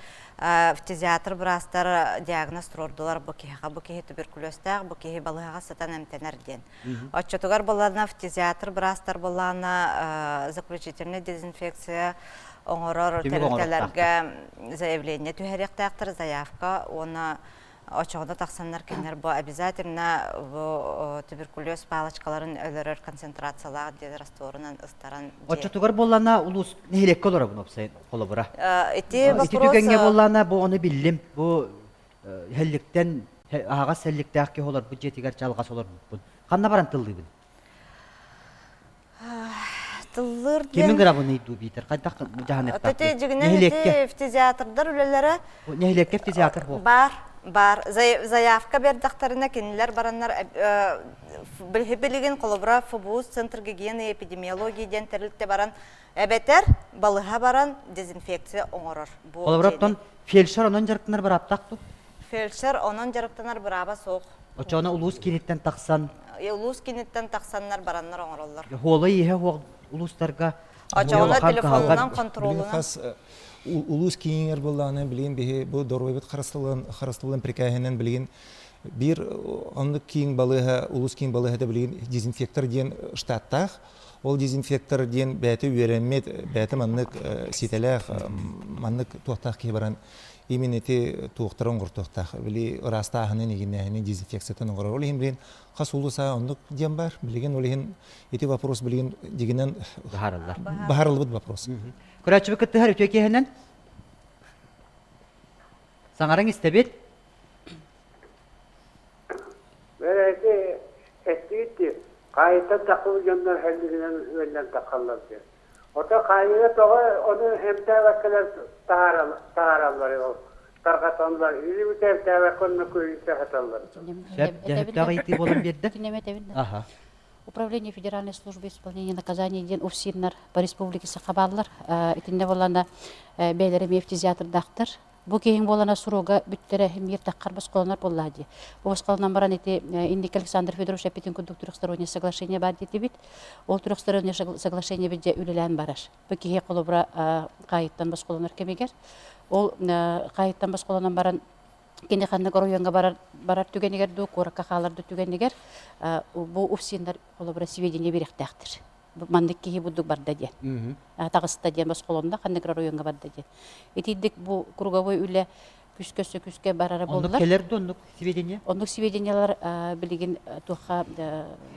фтизиатр быраастар диагноз туруордулар бу киһиэхэ. Бу киһи туберкулезтаах, бу киһи балыыһаҕа сытан эмтэнэр диэн. Оччотугар буоллаҕына фтизиатр быраастар буоллаҕына заключительнай дезинфекция оҥорор тэрилтэлэргэ заявление түһэриэхтээхтэр, заявка уонна Очоҕуна тахсаннар кинилэр бу обязательно бу туберкулез палочкаларын өлөрөр концентрациялаах диэн растворунан ыстаран Оччотугар буоллана улуус нэһилиэккэ олоробун опсай холобура. Ити Ити түгэҥҥэ буоллана бу ону биллим. Бу хелликтен аһаҕас сэлликтээх киһи олорбут дьиэтигэр чалҕас олорбуппун. Ханна баран тыллыыбын? Тыллыыр диэн... Кими грабыный дуу биитэр? Хайдах дьаһаныахтаах? Ити дьигинэн ити фтизиатрдар үлэлэрэ Нэһилиэккэ фтизиатр буол. Бар, бар. Заявка бердахтарына кинилэр бараннар билигин холобура ФБУ Центр гигиены и эпидемиологии диэн тэрилтэ баран эбэтэр балыһа баран дезинфекция оҥорор. Холобура оттон фельдшер онон дьарыктанар бырааптаах дуу? Фельдшер онон дьарыктанар бырааба суох. Оччоҕуна улуус кииниттэн тахсан Улуус кииниттэн тахсаннар бараннар оҥороллор. Хуола иһэ хуох улуустарга Оччоҕуна телефонунан контролунан хас улуус киинигэр буоллаҕына билигин биһи бу доруобуйабыт харыстабылын харыстабылын прикаһынан билигин биир оннук киин балыыһа улуус киин балыыһата билигин дезинфектор диэн штаттаах ол дезинфектор диэн бэйэтэ үөрэммит бэйэтэ маннык ситэлээх маннык туохтаах киһи баран именно ити туохтары оҥортуохтаах били ыраастааһынын игиннээһинин дезинфекциятын оҥорор ол иһин билигин хас улуус оннук диэн бар билигин ол иһин ити вопрос билигин дигинэн баһарыллар баһарыллыбыт вопрос көрөөччүбүт кыттыһар үтүө киэһэнэн саҥарыҥ истэбит Бэрэти эттиит хаайыттан тахсыбыт дьоннор хэллигинэн ыаллан таххаллар диэн. Ото хаайыыга тоҕо ону эмтээбэккэлэр таһаараллар ол тарҕаталлар или эмтээбэккэ онно көйүүтэ саталлар. Сөп, дьэһэптээх ыйытыы буолан биэрдэ. Аха. Управление Федеральной службы исполнения наказаний диэн УФСИНнар по республике Саха бааллар. Итиннэ буоллана бэйэлэрэ эмиэ фтизиатрдаахтар. Бу киһиҥ буолана суруга бүттэрэ мир таххар босхолонор буоллаа дии. Бу босхолонон баран ити инники Александр Федорович эппитин курдук трехстороннее соглашение баар диэтибит. Ол трехстороннее соглашение бидже үлэлээн барар. Бу киһи холобура хаайыттан босхолонор кэмигэр. Ол хаайыттан босхолонон баран кини ханнык оройуоҥҥа барар барар түгэнигэр дуу, куоракка хаалар дуу түгэнигэр бу УФСИНнар холобура сведения биэриэхтээхтэр. Маннык киһи бурдук барда диэн. Таҕыста диэн босхолонно, ханнык оройуоҥҥа барда диэн. Итирдик бу круговой үлэ. Күскө өссө күскө барара Оннук буоллар. кэлэр да оннук сведения? Оннук сведениялар билигин туохха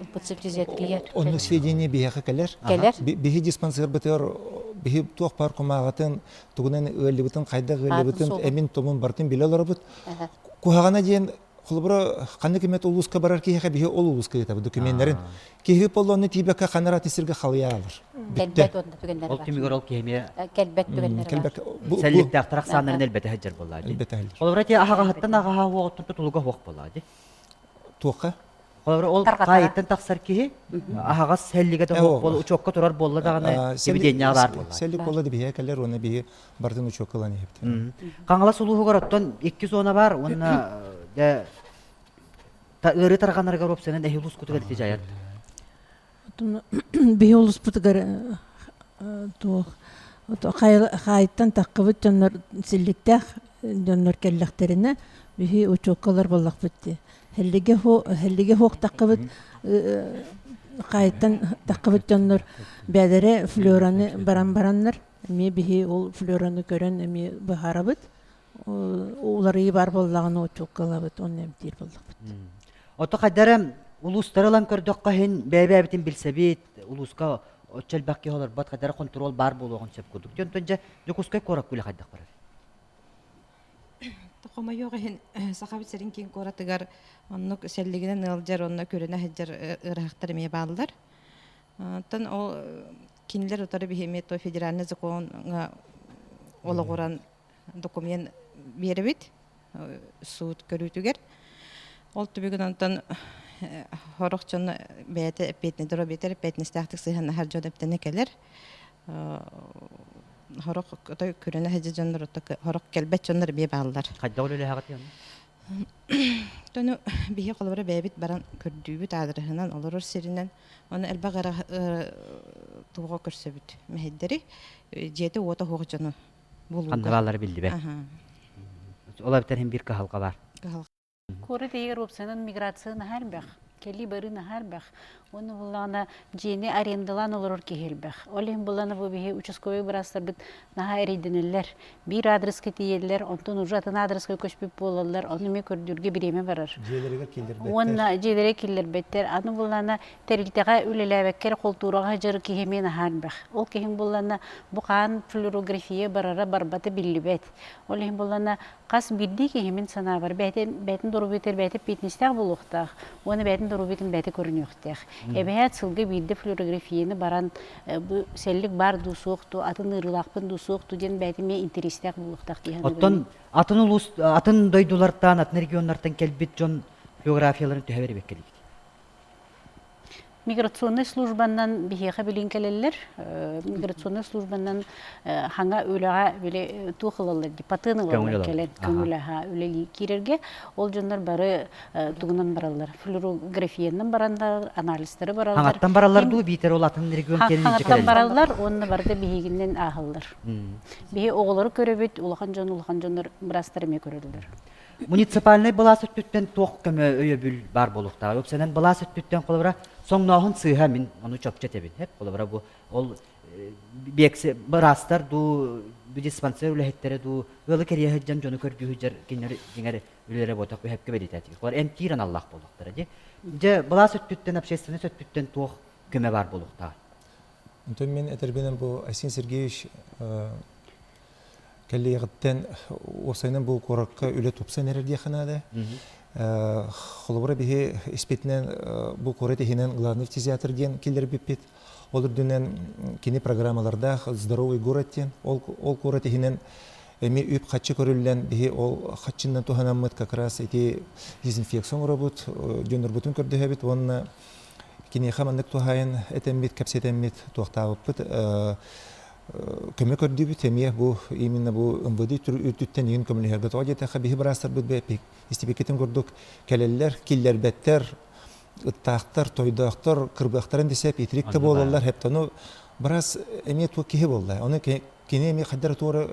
МПЦ фтизиатрия. Оннук сведения биһиэхэ кэлэр. Кэлэр. Биһи диспансербытыгар биһи туох баар кумааҕытын, тугунан ыаллыбытын, хайдах ыаллыбытын, эмин томун барытын билэ олоробут. Куһаҕана диэн Холобура, ханнык эмэ улууска барар киһиэхэ биһи ол улууска ыытабыт докуменнарын. Киһи поллонну тиийбэккэ ханна атын сиргэ халыйаалар. Кэлбэт уонна түгэннэр Ол бар. түмүгэр ол киһи эмиэ Кэлбэт түгэннэр бар. Сэлликтээхтэр ахсааннарын элбэтэ сылдьар буоллаа дии. Холобура, ити аһаҕаһыттан аҕаһа уоҕуттан тутулуга суох буоллаа дии. Туохха? Холобура, ол хаайыттан тахсар киһи аһаҕас сэллигэ да суох буол, учуокка турар буолла даҕаны, сибидиэнньэҕэ баар буоллаа. Сэллик буолла да биһиэхэ кэлэр уонна биһи бардын учуокка ылан иһэбит. Хаҥалас улууһугар оттон икки зона бар уонна дьэ ыарыы тарҕанарыгар уопсайынан эһи улуускутугар ити дьайар. Биһи улууспутугар туох хаайыттан таххыбыт дьоннор силликтээх дьоннор кэллэхтэринэ биһи учуоккалар буоллахпыт дии. Хеллиге хеллиге хуохтаххыбыт хаайыттан таххыбыт дьоннор бэйэлэрэ флюраны баран бараннар Эмиэ биһи ол флюраны көрөн эмиэ быһаарабыт. Уларыйыы баар буоллаҕына учуокка ылабыт, онно эмтиир буоллахпыт. Ото хайдара улуустары ылан көрдөххө иһин бэйэ-бэйэбитин билсэбит, улууска оччо элбэх киһи олорбот, хайдара хонтуруол баар буолуоҕун сөп курдук. Онтон дьэ Дьокуускай куоракка үлэ хайдах барар? Хомойуох иһин, Сахабыт сирин киин куоратыгар оннук сэллигинэн ыалдьар уонна күрэнэ сылдьар ыарахаттар эмиэ бааллар. Оттон ол кинилэр утары биһиэми то федеральный законҥа олоҕуран документ биэрэбит суут көрүүтүгэр. Ол түбүгүн онтон сорох дьон бэйэтэ эппиэтинэйдэр эбэтэр эппиэтинэстээхтик сыһыаннаһар дьон эптэнэ кэлэр. Сорох отой күрэнэ сылдьар дьоннор сорох кэлбэт дьоннор эмиэ бааллар. Хайдах үлэлэһэҕит Тону биһи холобура бэйэбит баран көрдүүбүт аадырыһынан олорор сиринэн Оны элбэх туоҕа көрсөбүт мэһэйдэри дьиэтэ уота суох дьону булууга. Ханна бааллара биллибэт. Ол эбэтэр иһин биир кыһалҕа баар. Куорат иһигэр уопсайынан миграция наһаа элбэх. Кэлии бары наһаа элбэх. Уонна буллаҕына дьиэни арендалаан олорор киһи элбэх. Ол иһин буллаҕына бу биһи участковай быраастарбыт наһаа эрэйдэнэллэр. Биир аадырыска тиийэллэр, онтон уже атын аадырыска көспүт буолаллар, ону эмиэ көрдүүргэ бириэмэ барар. Дьиэлэригэр киллэрбэттэр. Уонна дьиэлэригэр киллэрбэттэр. Аны буллаҕына тэрилтэҕэ үлэлээбэккэ эрэ култуураҕа сылдьар киһи эмиэ наһаа элбэх. Ол киһиҥ буллаҕына бу хаан флюорография барара барбата биллибэт. Ол иһин буллаҕына хас биирдии киһи мин санаабар бэйэтин бэйэтин доруобуйатыгар бэйэтэ эппиэтинэстээх буолуохтаах уонна бэйэтин доруобуйатын бэйэтэ көрүнүөхтээх. Эбэһээт сылга биирдэ флюорографияны баран бу сэллик баар дуу суох дуу, атын ыарыылаахпын дуу суох дуу диэн бэйэтин эмиэ интэриэстээх буолуохтаах дии саныыбын. Оттон атын улуус атын дойдулартан, атын регионнартан кэлбит дьон флюорографияларын төһө бэрибэккэ диигит? Миграционнай службаннан биһиэхэ билин кэлэллэр. Миграционнай службаннан хаҥа үлэҕэ били туох ылаллар дии, патент ылаллар кэлэн көҥүл аһа үлэлии киирэргэ. Ол дьоннор бары тугунан бараллар, флюорографиянан бараннар, анализтары бараллар. Хаҥаттан бараллар дуу, биитэр ол атын регион кэлин илдьэ Хаҥаттан бараллар уонна барыта биһигинэн ааһаллар. Биһи оҕолору көрөбүт, улахан дьон улахан дьоннор быраастар эмиэ көрөллөр. Муниципальнай былаас өттүттэн туох көмө өйөбүл баар буолуохтааҕый? Уопсайынан былаас өттүттэн холобура соҥнооһун сыыһа мин ону чопчу этэбин. Эп холобура бу ол биэкси быраастар дуу диспансер үлэһиттэрэ дуу ыалы кэрийэ сылдьан дьону көрдүү сылдьар кинилэр дьиҥэр үлэлэрэ буотах үһэпкэ бэлиэтээтигит. Холобура эмтиир аналлаах буолуохтара дии. Дьэ былаас өттүттэн общественность өттүттэн туох көмө баар буолуохтааҕый? Онтон мин этэрбинэн бу Айсен Сергеевич Кэллиэҕиттэн уопсайынан бу куоракка үлэ тупсан эрэр диэххэ наада. Холобура биһи испитинэн бу куорат иһинэн главный фтизиатр диэн киллэрбиппит. Ол үрдүнэн кини программалардаах «Здоровый город» диэн ол, ол куорат иһинэн эмиэ үп-харчы көрүллэн биһи ол харчынан туһанаммыт как раз ити дезинфекция оҥоробут, дьоннорбутун көрдөһөбүт уонна киниэхэ маннык туһаайан этэммит, кэпсэтэммит, туохтаабыппыт көмө көрдүүбүт эмиэ бу именно бу МВД үрдүттэн игин көмөлөһөргө тоҕо диэтэххэ биһи быраастарбыт бэйэппит истибиккитин курдук кэлэллэр киллэрбэттэр ыттаахтар тойдоохтор кырбыахтарын десеп итирик да буолаллар хептону быраас эмиэ туох киһи буолла ону кини эмиэ хайдара туора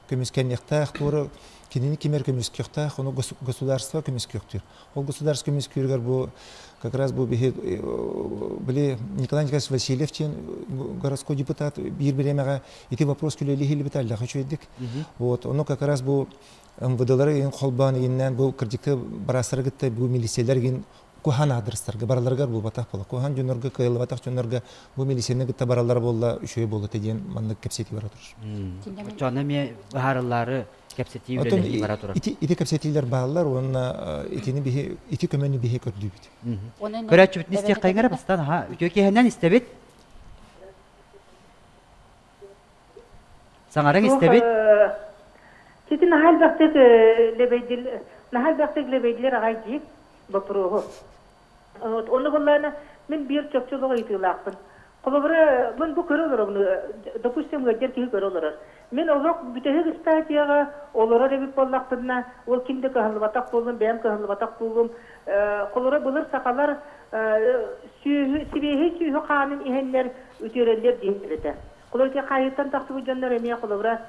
көмүскэниэхтээх, туора кинини кимэр көмүскүөхтээх, ону государство көмүскүөхтүүр. Ол государство көмүскүүрүгэр бу как раз бу биһи били Николай Николаевич Васильев диэн городской депутат биир бириэмэҕэ ити вопрос күлэлиһилибит аллаха үчүгэйдик. Вот, ону как раз бу МВДлары игин холбоон игиннээн бу кырдьыкты бараастары кытта бу милициялар игин куһаан аадырыстарга бараларыгар буолбатах буола. Куһаан дьоннорго кыайыллыбатах дьоннорго бу милицияны кытта бараллара буолла үчүгэй буолла диэн маннык кэпсэтии бара турар. Оччоҕуна эмиэ быһаарыллаары кэпсэтии үлэлэһии бара турар. Ити ити кэпсэтиилэр бааллар уонна итини биһи ити көмөнү биһи көрдүүбүт. Көрөөччүбүтүн истиэххэйиҥ эрэ бастаан аха үтүө киэһэнэн истэбит. Саҥарыҥ истэбит. Сити наһаа элбэхтик лэбэйдил наһаа элбэхтик лэбэйдилэр аҕай дии боппуруоһу. Онно буоллаана мин биир чопчу олох ыйытыылаахпын. Холобура, мин бу көрө олоробун, допустим, ыалдьар киһи көрө олорор. Мин олох бүтэһик ыстатыйаҕа олорор эбит буоллахпына, ол ким да кыһаллыбатах буоллун, бэйэм кыһаллыбатах буоллум. Холобура, былыр сахалар сүөһү, сибиэһэй сүөһү хаанын иһэннэр үтүөрэллэр дииллэр этэ. Холобура, ити хаайыыттан тахсыбыт дьоннор эмиэ холобура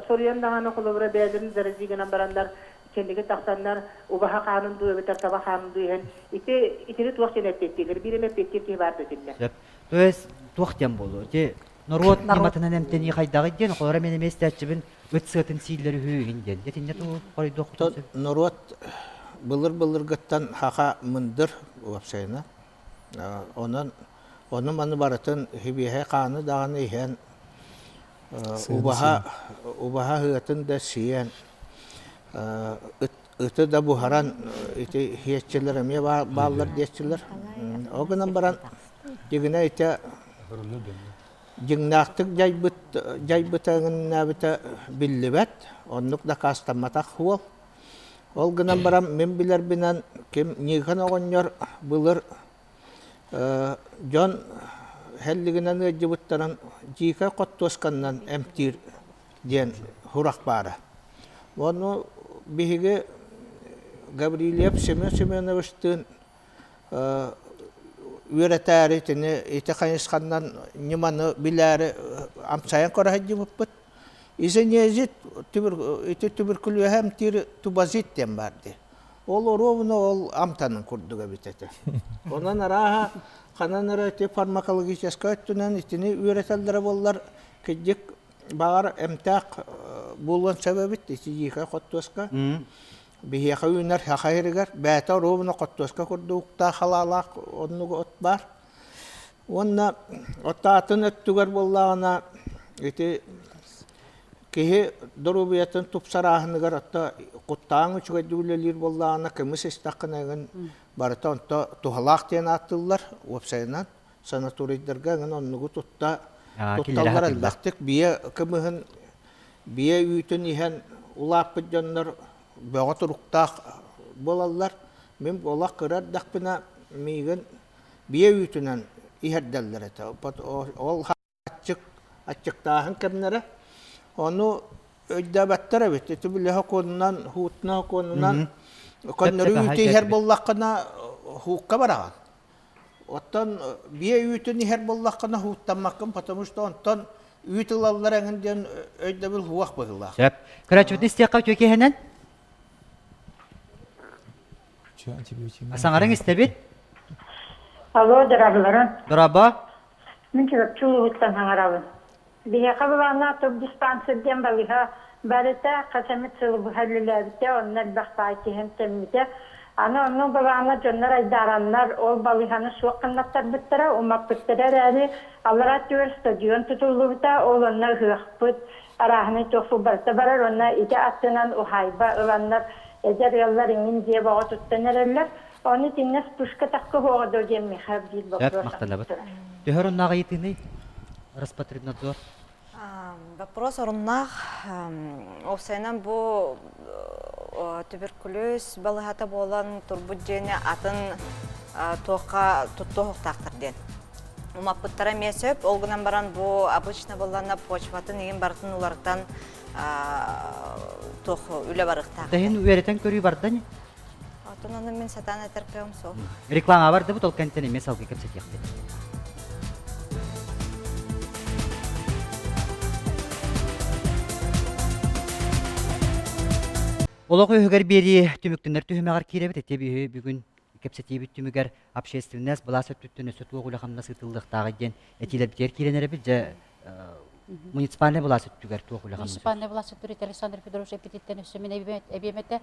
соруйан даҕаны холобура бэйэлэрин зарази гынан бараннар кэнники тахсаннар убаһа хаанын дуу эбэтэр таба хаанын дуу иһэн ити итини туох диэн эппиэттииллэр биир эмэ эппиэттиир киһи баар да итиннэ. Сөп. То есть туох диэн буолуо? Ити норуот ньыматынан эмтэнии хайдаҕый диэн холоро мен эмиэ истээччибин ыт сыатын сииллэр үһү иһин диэн. Итиннэ туу хоройдуохпутун сөп. Норуот былыр-былыргыттан хаха мындыр уопсайына. Онон ону маны барытын хибиэһэ хааны даҕаны иһэн убаһа убаһа ыатын да сиэн ыты да буһаран ити иһиэччилэр эмиэ бааллар диэччилэр. Ол гынан баран дьиҥинэ ити дьиҥнээхтик дьайбыт дьайбыта эҥиннээбитэ биллибэт, оннук дакаастамматах суол. Ол гынан баран мин билэрбинэн ким Никон оҕонньор былыр дьон һэллигинэн ыалдьыбыттарын дьиикэй хоттуосканнан эмтиир диэн сурах баара. Ону биһиги Гаврильев Семен Семеновичтыын үөрэтээри итини ити хайысханнан ньыманы билээри амсайан көрө сылдьыбыппыт. Изонезит ити түбүркүлүөһэ эмтиир тубазит диэн баар дии. Ол оруобуна ол амтанын курдук эбит этэ. Онон арааһа ханан эрэ ити фармакологическай өттүнэн итини үөрэтэллэрэ буоллар кырдьык баҕар эмтээх буолуон сөп эбит ити дьиикэй хоттуоска. Биһиэхэ үүнэр саха сиригэр бэйэтэ оруобуна хоттуоска курдук уктаах халаалаах оннук от баар. Уонна оттоатын өттүгэр буоллаҕына ити киһи доруобуйатын тупсарааһыныгар отто куттааҥ үчүгэйдик үлэлиир буоллаҕына кымыс истэххинэ эҥин барыта онто туһалаах диэн ааттыыллар уопсайынан санаторийдарга эҥин оннугу тутта тутталлар элбэхтик биэ кымыһын биэ үүтүн иһэн улааппыт дьоннор бөҕө туруктаах буолаллар мин олох кыра эрдэхпинэ миигин биэ үүтүнэн иһэрдэллэр этэ ол аччык аччыктааһын кэмнэрэ ону өйдөөбөттөр эбит ити били сокуонунан һуутна сокуонунан көннөрү үүтү иһэр буоллаххына һуукка бараҕын оттон биэ үүтүн иһэр буоллаххына һууттаммаккын потому что онтон үүт ылаллар эҥин диэн өйдөбүл һуох быһыылаах Сөп. Көрөөччүбүтүн истиэххэ үтүө киэһэнэн. Саҥарыҥ истэбит. Алло, дороголорун. Дорообо. Мин Чурапчы улууһуттан саҥарабын. Биһиэхэ былааннаах тубдиспансер диэн балыыһа бар этэ, хас эмит сылы быһа үлэлээбитэ, онно элбэх баай киһи эмтэммитэ. Аны онно былааҥҥа дьоннор айдаараннар, ол балыыһаны суох гыннаттарбыттара, умаппыттара эрээри, аллараа өттүгэр стадион тутуллубута, ол онно ыһыахпыт, арааһынай туох барыта барар уонна ити аттынан уһаайба ыланнар эдэр ыаллар иҥин дьиэ бөҕө туттан эрэллэр. Ону итиннэ вспышка тахха уоҕа дуо диэн миэхэ биир Сөп, боппуруос махтанабыт. турар. Төһө оруннаах ыйытыыный? Роспотребнадзор. Вопрос оруннаах. Уопсайынан бу туберкулез балыһата буолан турбут дьиэни атын туохха туттуохтаахтар диэн. Умаппыттара эмиэ сөп. Ол гынан баран бу обычно буоллаҕына почватын иһин барытын уларытан туох үлэ барыахтаах. Тэһин үөрэтэн көрүү барда ини? Оттон ону мин сатаан этэр кыаҕым суох. Реклама бардыбыт, ол кэнтэн эмиэ салгыы кэпсэтиэхпит. Олох үһүгэр биэрии түмүктэнэр түһүмэҕэр киирэбит. Ити биһи бүгүн кэпсэтиибит түмүгэр общественность былаас өттүттэн өссө туох үлэ-хамнас ыытыллыахтааҕый диэн этиилэрбитигэр киирэн эрэбит. Дьэ, муниципальнай былаас өттүгэр туох үлэ-хамнас Муниципальнай былаас өттүгэр Александр Федорович эппититтэн өссө мин эбиэм этэ.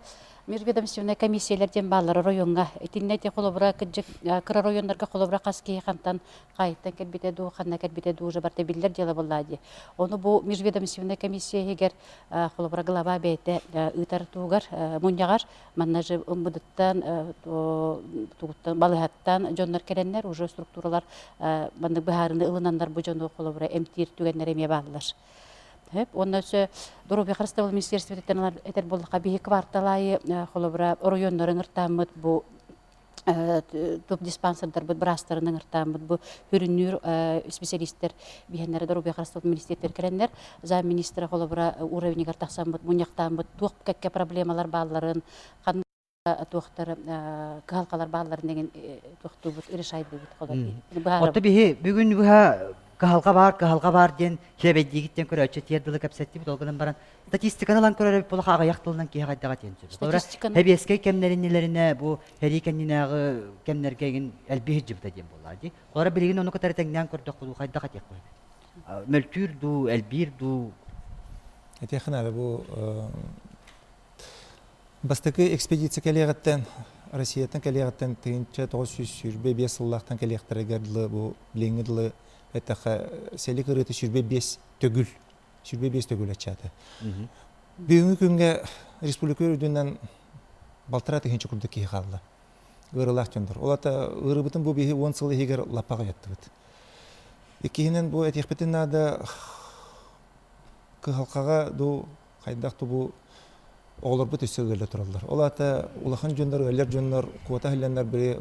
Межведомственная комиссиялар диэн бааллар оройуоҥҥа. Итиннэ ити холобура кырдьык кыра районнарга холобура хас киһи хантан хайыттан кэлбитэ дуу, ханна кэлбитэ дуу уже барыта биллэр дьыала буоллаа дии. Ону бу межведомственная комиссия иһигэр холобура глава бэйэтэ ыытар туһугар мунньаҕар манна же МВД-ттан тугуттан балыһаттан дьоннор кэлэннэр уже структуралар маннык быһаарыны ылынаннар бу дьону холобура эмтиир түгэннэр эмиэ бааллар. Хөп. Уонна өссө Доруобуйа харыстабыл министерствотыттан этэр буоллахха биһи квартал аайы холобура оройуоннары ыҥыртааммыт бу туп диспансердарбыт быраастарын ыҥыртааммыт бу хүрүннүүр специалистер биһэннэрэ доруобуйа харыстабыл министиэртэр кэлэннэр замминистра холобура уровеньгар тахсаммыт мунньахтааммыт туох кэккэ проблемалар баалларын ханна туохтар кыһалҕалар баалларын деген туохтуубут решайдыыбыт Отто биһи бүгүн быһа кыһалҕа баар кыһалҕа баар диэн киэбэйдиигиттэн көрөөччү тиэр дылы кэпсэттибит ол гынан баран статистиканы ылан көрөр эбит буоллахха аҕыйах тылынан киһи хайдаҕа диэн сөп. Статистиканы Сэбиэскэй кэмнэриннилэринэ бу сэрии кэннинээҕи кэмнэргэ игин элбии сылдьыбыта диэн буоллаа дии. Холобура билигин ону кытары тэҥнээн көрдөххө хайдах этиэххэ сөп? Мөлтүүр дуу, элбиир дуу? Этиэххэ наада бу бастакы экспедиция кэлиэҕиттэн Россияттан кэлиэҕиттэн 1925 сыллаахтан кэлиэхтэригэр дылы бу билиҥҥи дылы эттэххэ сэлик ырыата 25 төгүл 25 төгүл аччаата. Бүгүҥҥү күҥҥэ республика үрдүнэн балтараа тыһыынча курдук киһи хаалла. Ыарыылаах дьоннор. Ол ата ыарыыбытын бу биһи 10 сыл иһигэр лаппаҕа уйаттыбыт. Иккиһинэн бу этиэхпитин наада кыһалҕаҕа ду хайдах ду бу оҕолорбут өссө ыалла тураллар. Ол аата улахан дьоннор, ыаллар дьоннор куота иһиллэннэр били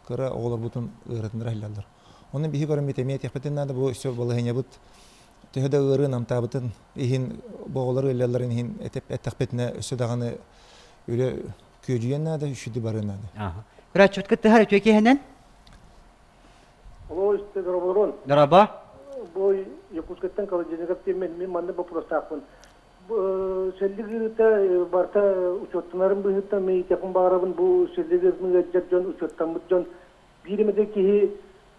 кыра оҕолорбутун ыаратыннара иһиллэллэр. Онон биһи көрөн эмиэ этиэхпитин наада бу өссө балаһыанньабыт төһө да ыарыы намтаабытын иһин бу оҕолор ыалларын иһин эттэхпитинэ өссө даҕаны үлэ күөдьүйэн наада, үчүдү барыан наада. Көрөөччүбүт кыттыһар үтүө киэһэнэн. Алло, здорово. Дороба. Бу Якутскайтан Колодезников диэн мин маннык боппуруостаахпын. Сэллик ыарыыта барыта учуоттанарын быһыытынан мин итэхпин баҕарабын бу сэллик ыарыытын ыалдьар дьон, учуоттаммыт дьон биир эмэтэ киһи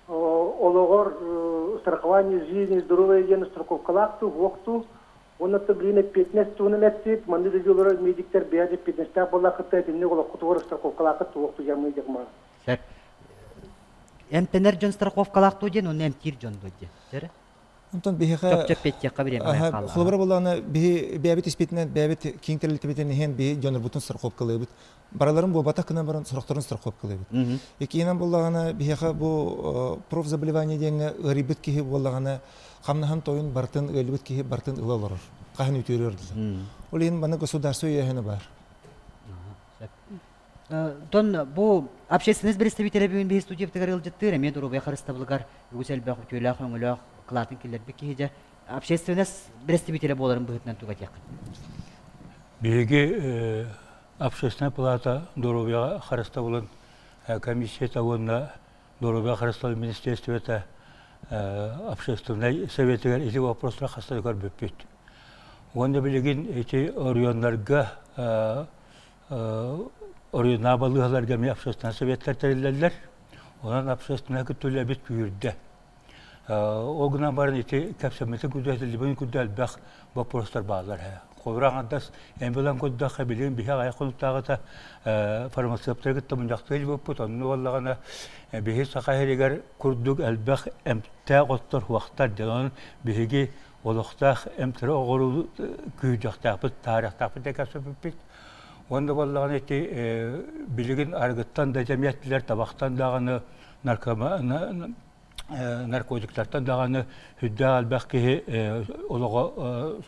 олоҕор страхование жизни, здоровья диэн страховкалаах дуу, суох дуу, уонна билигин эппиэтинэс туһунан эттибит, маннык дойдулара медиктэр бэйэ эппиэтинэстээх буоллаххыт итинник олоххутугар страховкалааххыт туох дуу диэн маар. Сөп. Эмтэнэр дьон страховкалаах дуу диэн, уонна эмтиир дьон дуу диэн. Онтон биһиэхэ Чопчу эппиэттиэххэ бириэмэ хаалла. Холобура буоллаҕына биһи бэйэбит испитинэн бэйэбит киин тэрилтэбитин иһин биһи дьоннорбутун страховкалыыбыт. Барыларын буолбатах гынан баран сорохторун страховкалыыбыт. Иккиһинэн буоллаҕына биһиэхэ бу профзаболевание диэҥҥэ ыарыйбыт киһи буоллаҕына хамнаһын тойун барытын ыалдьыбыт киһи барытын ыла олорор. Хаһан үтүөрүөр дылы. Ол иһин манна государство өйөөһүнэ баар. Тон бу общественность представителэ бүгүн биһи студиябытыгар ыалдьыттыыр эмиэ доруобуйа харыстабылыгар үгүс элбэх үтүөлээх өҥөлөөх кылаатын киллэрбит киһи дьэ общественность представителэ буоларын быһыытынан туга диэххин. Биһиги общественная палата доруобуйаҕа харыстабылын комиссията уонна доруобуйа харыстабыл министерствота общественнай советыгар ити вопростары хаста да көрбүппүт. Уонна билигин ити оройуоннарга оройуоннааҕы балыыһаларга эмиэ общественнай советтар тэриллэллэр. Онон общественнай кытта үлэбит күүһүрдэ. Ол гынан баран ити кэпсэммитин курдук этиллибитин курдук элбэх боппуруостар бааллар. Холобура аҥардас эмбулан курдахха билигин биһи аҕыйах хонуктааҕыта фармацевтары кытта мунньахтыы илбиппит. Онно буоллаҕына биһи Саха сиригэр курдук элбэх эмтээх оттор уохтар диэн. Онон биһиги олохтоох эмтэри оҕоруу күүрдүөхтээхпит, таарыахтаахпыт диэн кэпсэппиппит. Уонна буоллаҕына ити билигин арыгыттан да дьэмиэттилэр, табахтан даҕаны наркотиктартан даҕаны сүрдээх элбэх киһи олоҕо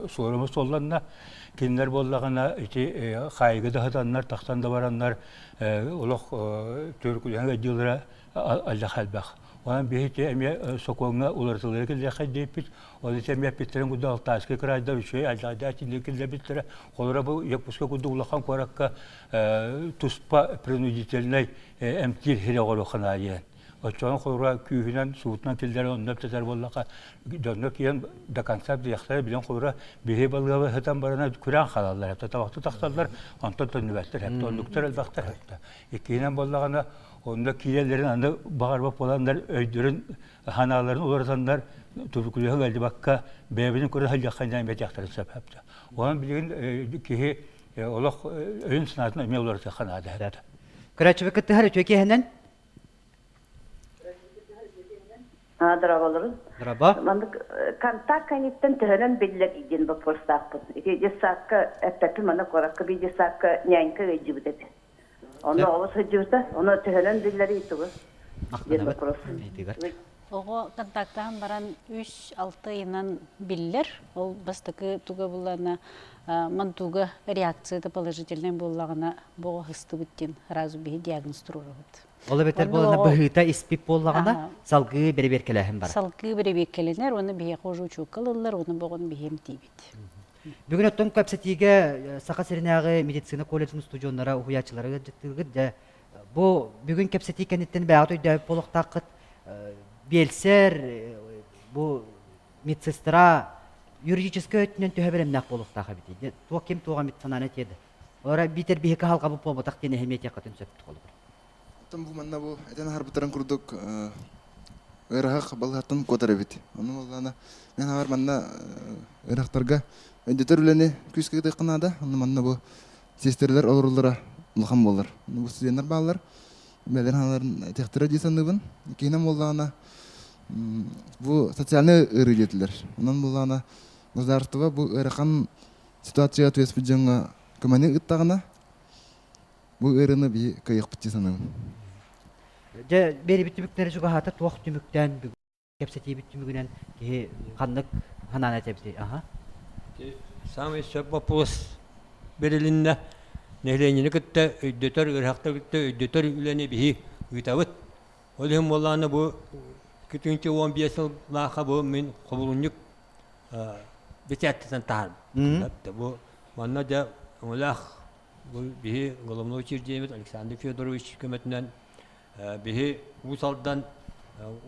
суорума суолланна. Кинилэр буоллаҕына ити хаайыыга да сытаннар, тахсан да бараннар олох төрүкүлэһэн ыалдьыылара элбэх элбэх. Онон биһи ити эмиэ сокуоҥҥа уларытыллары киллиэххэ диэппит. Ол ити эмиэ эппиттэрин курдук Алтайскай кыраайдар үчүгэй алдьархайдаах итинник киллэрбиттэрэ. Холобура бу Якутскай курдук улахан куоракка туспа принудительнай эмтиир сири оҥоруохха наада диэн. Оччоҕо холура күүһүнэн, суутунан киллэрэн онно эптэтэр буоллаха, дьонно киирэн до конца диэхтэрэ билэн холура биһи балыаба сытан барана күрээн хаалаллар эптэ табахты тахсаллар, онтон төннүбэттэр эптэ, оннуктар элбэхтэр эптэ. Иккиһинэн буоллаҕына, онно киирэллэрин аны баҕарбат буоланнар өйдөрүн ханааларын уларытаннар туберкулезы ыалдьыбакка бэйэбитин көрө сылдьахха диэн бэтиэхтэрин сөп эптэ. Онон билигин киһи олох өйүн санаатын эмиэ уларытыахха наада эптэ. Көрөөччүбүт кыттыһар үтүө киэһэнэн. Дорооболорун. Дорообо. Маннык контакт кэнниттэн төһөнөн биллэр диэн боппуруостаахпын. Ити детсадка эппэппин манна куоракка биир детсадка нянька ыалдьыбыт этэ. Онно оҕо сылдьыбыта. Ону төһөнөн биллэрий тугу? Диэн вопрос. Оҕо контактаан баран 3-6 ыйынан биллэр. Ол бастакы туга буллаҕына мантууга реакцията положительнай буоллаҕына бу оҕо сыстыбыт диэн сразу биһи диагноз туруорабыт. Ол эбэтэр буолана быһыыта испит буоллаҕына салгыы бэрэбиэркэлээһин барар. Салгыы бэрэбиэркэлэнэр уонна биһиэхэ уже учуокка ылыллар уонна бу оҕону биһи эмтиибит. Бүгүн оттон кэпсэтиигэ Саха сиринээҕи медицина колледжын устудьуоннара уһуйааччылара ыалдьыттыыргыт дьэ бу бүгүн кэпсэтии кэнниттэн бэйэҕит өйдөөбүт буолуохтааххыт биэлсэр бу медсестра юридическай өттүнэн төһө бэлэмнээх буолуохтаах эбитий туох ким туох эмит санааны этиэ да олора биитэр биһиги кыһалҕабыт буолбатах диэн эһэмиэ этиэххитин сөп холобур Оттон бу манна бу этэн аһарбыттарын курдук ыараһах балыһаттан куотар эбит. Ону буоллаана мен аҕар манна ыарахтарга өйдөтөр үлэни күүскэ ыытыахха наада. Онно манна бу сиэстэрэлэр олороллоро улахан буолар. Бу студеннар бааллар. Бэлэр ханаларын этиэхтэрэ дии саныыбын. Иккиһинэн буоллаҕына бу социальнай ыарыы диэтилэр. Онон буоллаҕына государство бу ыарахан ситуацияҕа түбэспит дьоҥҥо көмөнү ыыттаҕына Бу ыарыыны биһи кыайыахпыт дии саныыбын. Дьэ, биэрибит түмүктэрэ чугаһаата туох түмүктээн бүгүн кэпсэтиибит түмүгүнэн киһи ханнык санааны этэбитий? Аха. Самый сөп вопрос берилиннэ. Нэһилиэнньэни кытта өйдөтөр, ыарахтары кытта өйдөтөр үлэни биһи ыытабыт. Ол иһин буоллаҕына бу 2015 сыллаахха бу мин хобулунньук бэчээттэтэн таһаарбыт. Бу манна дьэ өҥөлөөх Бу биһи головной учреждениебит Александр Федорович көмөтүнэн биһи Уус Алдан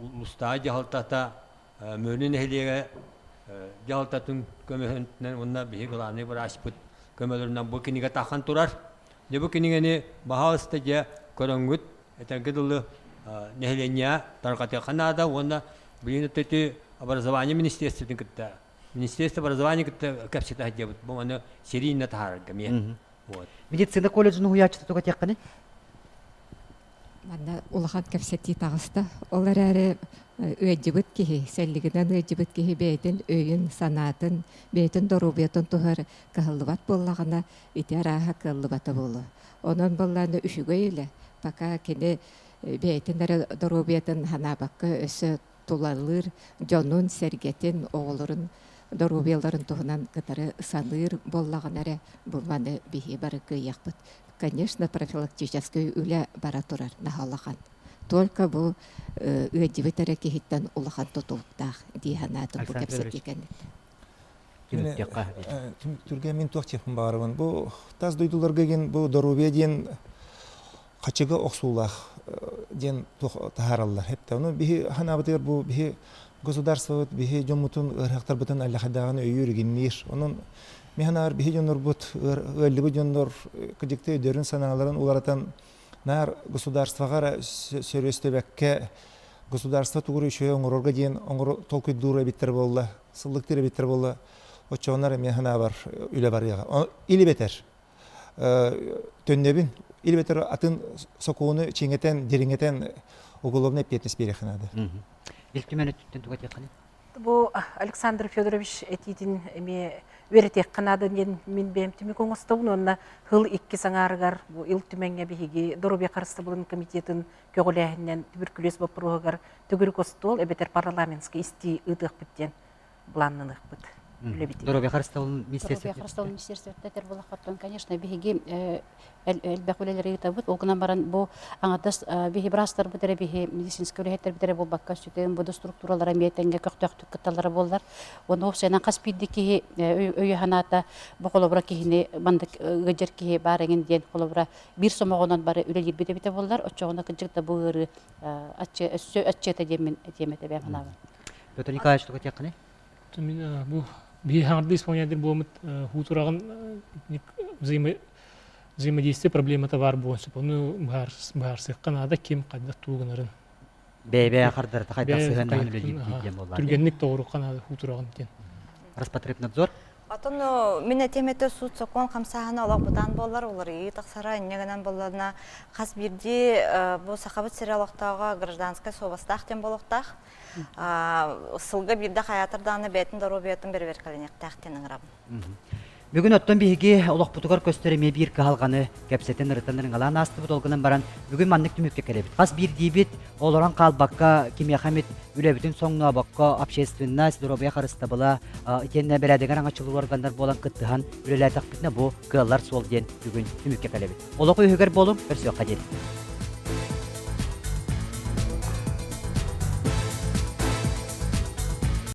улуустааҕы дьаһалтата Мөөнү нэһилиэгэ дьаһалтатын көмөтүнэн уонна биһи главный врачпыт көмөлөрүнэн бу кинигэ таххан турар. Дьэ бу кинигэни баһаалыста дьэ көрөҥҥүт этэргэ дылы нэһилиэнньэҕэ тарҕатыахха наада уонна билигин ити образование министерствотын кытта Министерство образования кытта кэпсэтэ сылдьабыт. Бу аны серийнэ таһаарарга эмиэ. Вот. Медицина колледжын уһуйааччыта туга этиэххиний? Манна улахан кэпсэтии таҕыста. Ол эрээри ыалдьыбыт киһи, сэллигинэн ыалдьыбыт киһи бэйэтин өйүн, санаатын, бэйэтин доруобуйатын туһар кыһаллыбат буоллаҕына, ити арааһа кыаллыбата буолуо. Онон буоллаҕына үчүгэй үлэ. Пока кини бэйэтин эрэ доруобуйатын санаабакка өссө тулалыыр дьонун-сэргэтин, оҕолорун доруобуйаларын туһунан кытары саныыр буоллаҕына эрэ бу маны биһи бары кыайыахпыт. Конечно, профилактическай үлэ бара турар наһаа улахан. Только бу ыалдьыбыт эрэ киһиттэн улахан тутулуктаах дии санаатым бу кэпсэтии кэнниттэн. Түмүктүүргэ мин туох диэхпин баҕарабын. Бу тас дойдуларга диэн бу доруобуйа диэн хачыга охсуулаах диэн туох таһаараллар. Хепте ону биһи ханаабытыгар бу биһи государствобыт биһи дьоммутун ыарахтарбытын аллахайдааҕын өйүүр игинниир. Онон ми ханаар биһи дьоннорбут ыаллыбыт дьоннор кыдьыкты өйдөрүн санааларын уларытан наар государствоҕа сөрүөстөбөккө государство тугур үчүгэй оҥорорго диэн оҥоро толкуйдуур эбиттэр буолла, сыллыктыыр эбиттэр буолла, оччоҕунар эмиэ ханаабар үлэ барыаҕа. Или бэтэр төннөбүн, или бэтэр атын сокуону чиҥэтэн, дириҥэтэн уголовнай эппиэтинэс биэриэххэ наада. Ил Түмэн өттүттэн туга этиэххиний? Бу Александр Федорович этиитин эмиэ үөрэтиэххэ наада диэн мин бэйэм түмүк оҥостобун уонна сыл иккис аҥаарыгар бу Ил Түмэҥҥэ биһиги доруобуйа харыстабылын комитетын көҕүлээһининэн түбүркүлүөс боппуруоһугар төгүрүк остуол эбэтэр парламентскай истии ыытыахпыт диэн былааннаныахпыт. үлэбит. Здоровье харыстабылын министерствота. Здоровье харыстабылын министерствота этэр буоллаххыттан, конечно, биһиги элбэх үлэлэри ыытабыт. Ол гынан баран бу аҥардас биһи быраастарбыт эрэ биһи медицинскэй үлэһиттэрбит эрэ буолбакка, сүтүн буду структуралара эмиэ тэҥҥэ көхтөөхтүк кытталлара буоллар. Уонна уопсайынан хас биирдии киһи өйө-санаата бу холобура киһини мандык ыалдьар киһи баар эҥин диэн холобура биир сомоҕонон бары үлэлиирбит эбитэ буоллар, оччоҕуна кырдьык да бу ыарыы өссө аччыата диэммин этиэм этэ бэйэм санаабын. Петр Николаевич, тугу этиэххиний? Мин бу биһи хаҥардыы исполнятель буолмут хуутураҕын взаимодействие проблемата баар буолуон сөп. Ону быһаарсыахха наада ким хайдах тугу гынарын. Бэйэ-бэйэ хардарыта хайдах сыһыаннаһан үлэлиир диэн буоллар. Түргэнник тоҕуруохха наада хуутураҕын диэн. Роспотребнадзор Отон мин этиэм этэ суут-сокуон хамсааһына олох бытаан буоллар, уларыйыы тахсара, инньэ гынан буолларына хас биирдии бу Сахабыт сирэ олохтооҕо гражданскай суобастаах диэн буолуохтаах. Сылга биирдэ хайаатар даҕаны бэйэтин доруобуйатын бэрэбиэркэлэниэхтээх диэн ыҥырабын. Бүгүн оттон биһиги олохпутугар көстөр эмиэ биир кыһалҕаны кэпсэтэн ырытан ырыҥалаан аастыбыт ол гынан баран бүгүн маннык түмүккэ кэлэбит. Хас биирдиибит олорон хаалбакка кимиэхэ эмит үлэбитин соҥнообокко общественность, доруобуйа харыстабыла итиэннэ бэрээдэгэр аҥаччылыыр органнар буолан кыттыһан үлэлээтэхпитинэ бу кыаллар суол диэн бүгүн түмүккэ кэлэбит. Олох үһүгэр буолуҥ, көрсүөххэ диэри.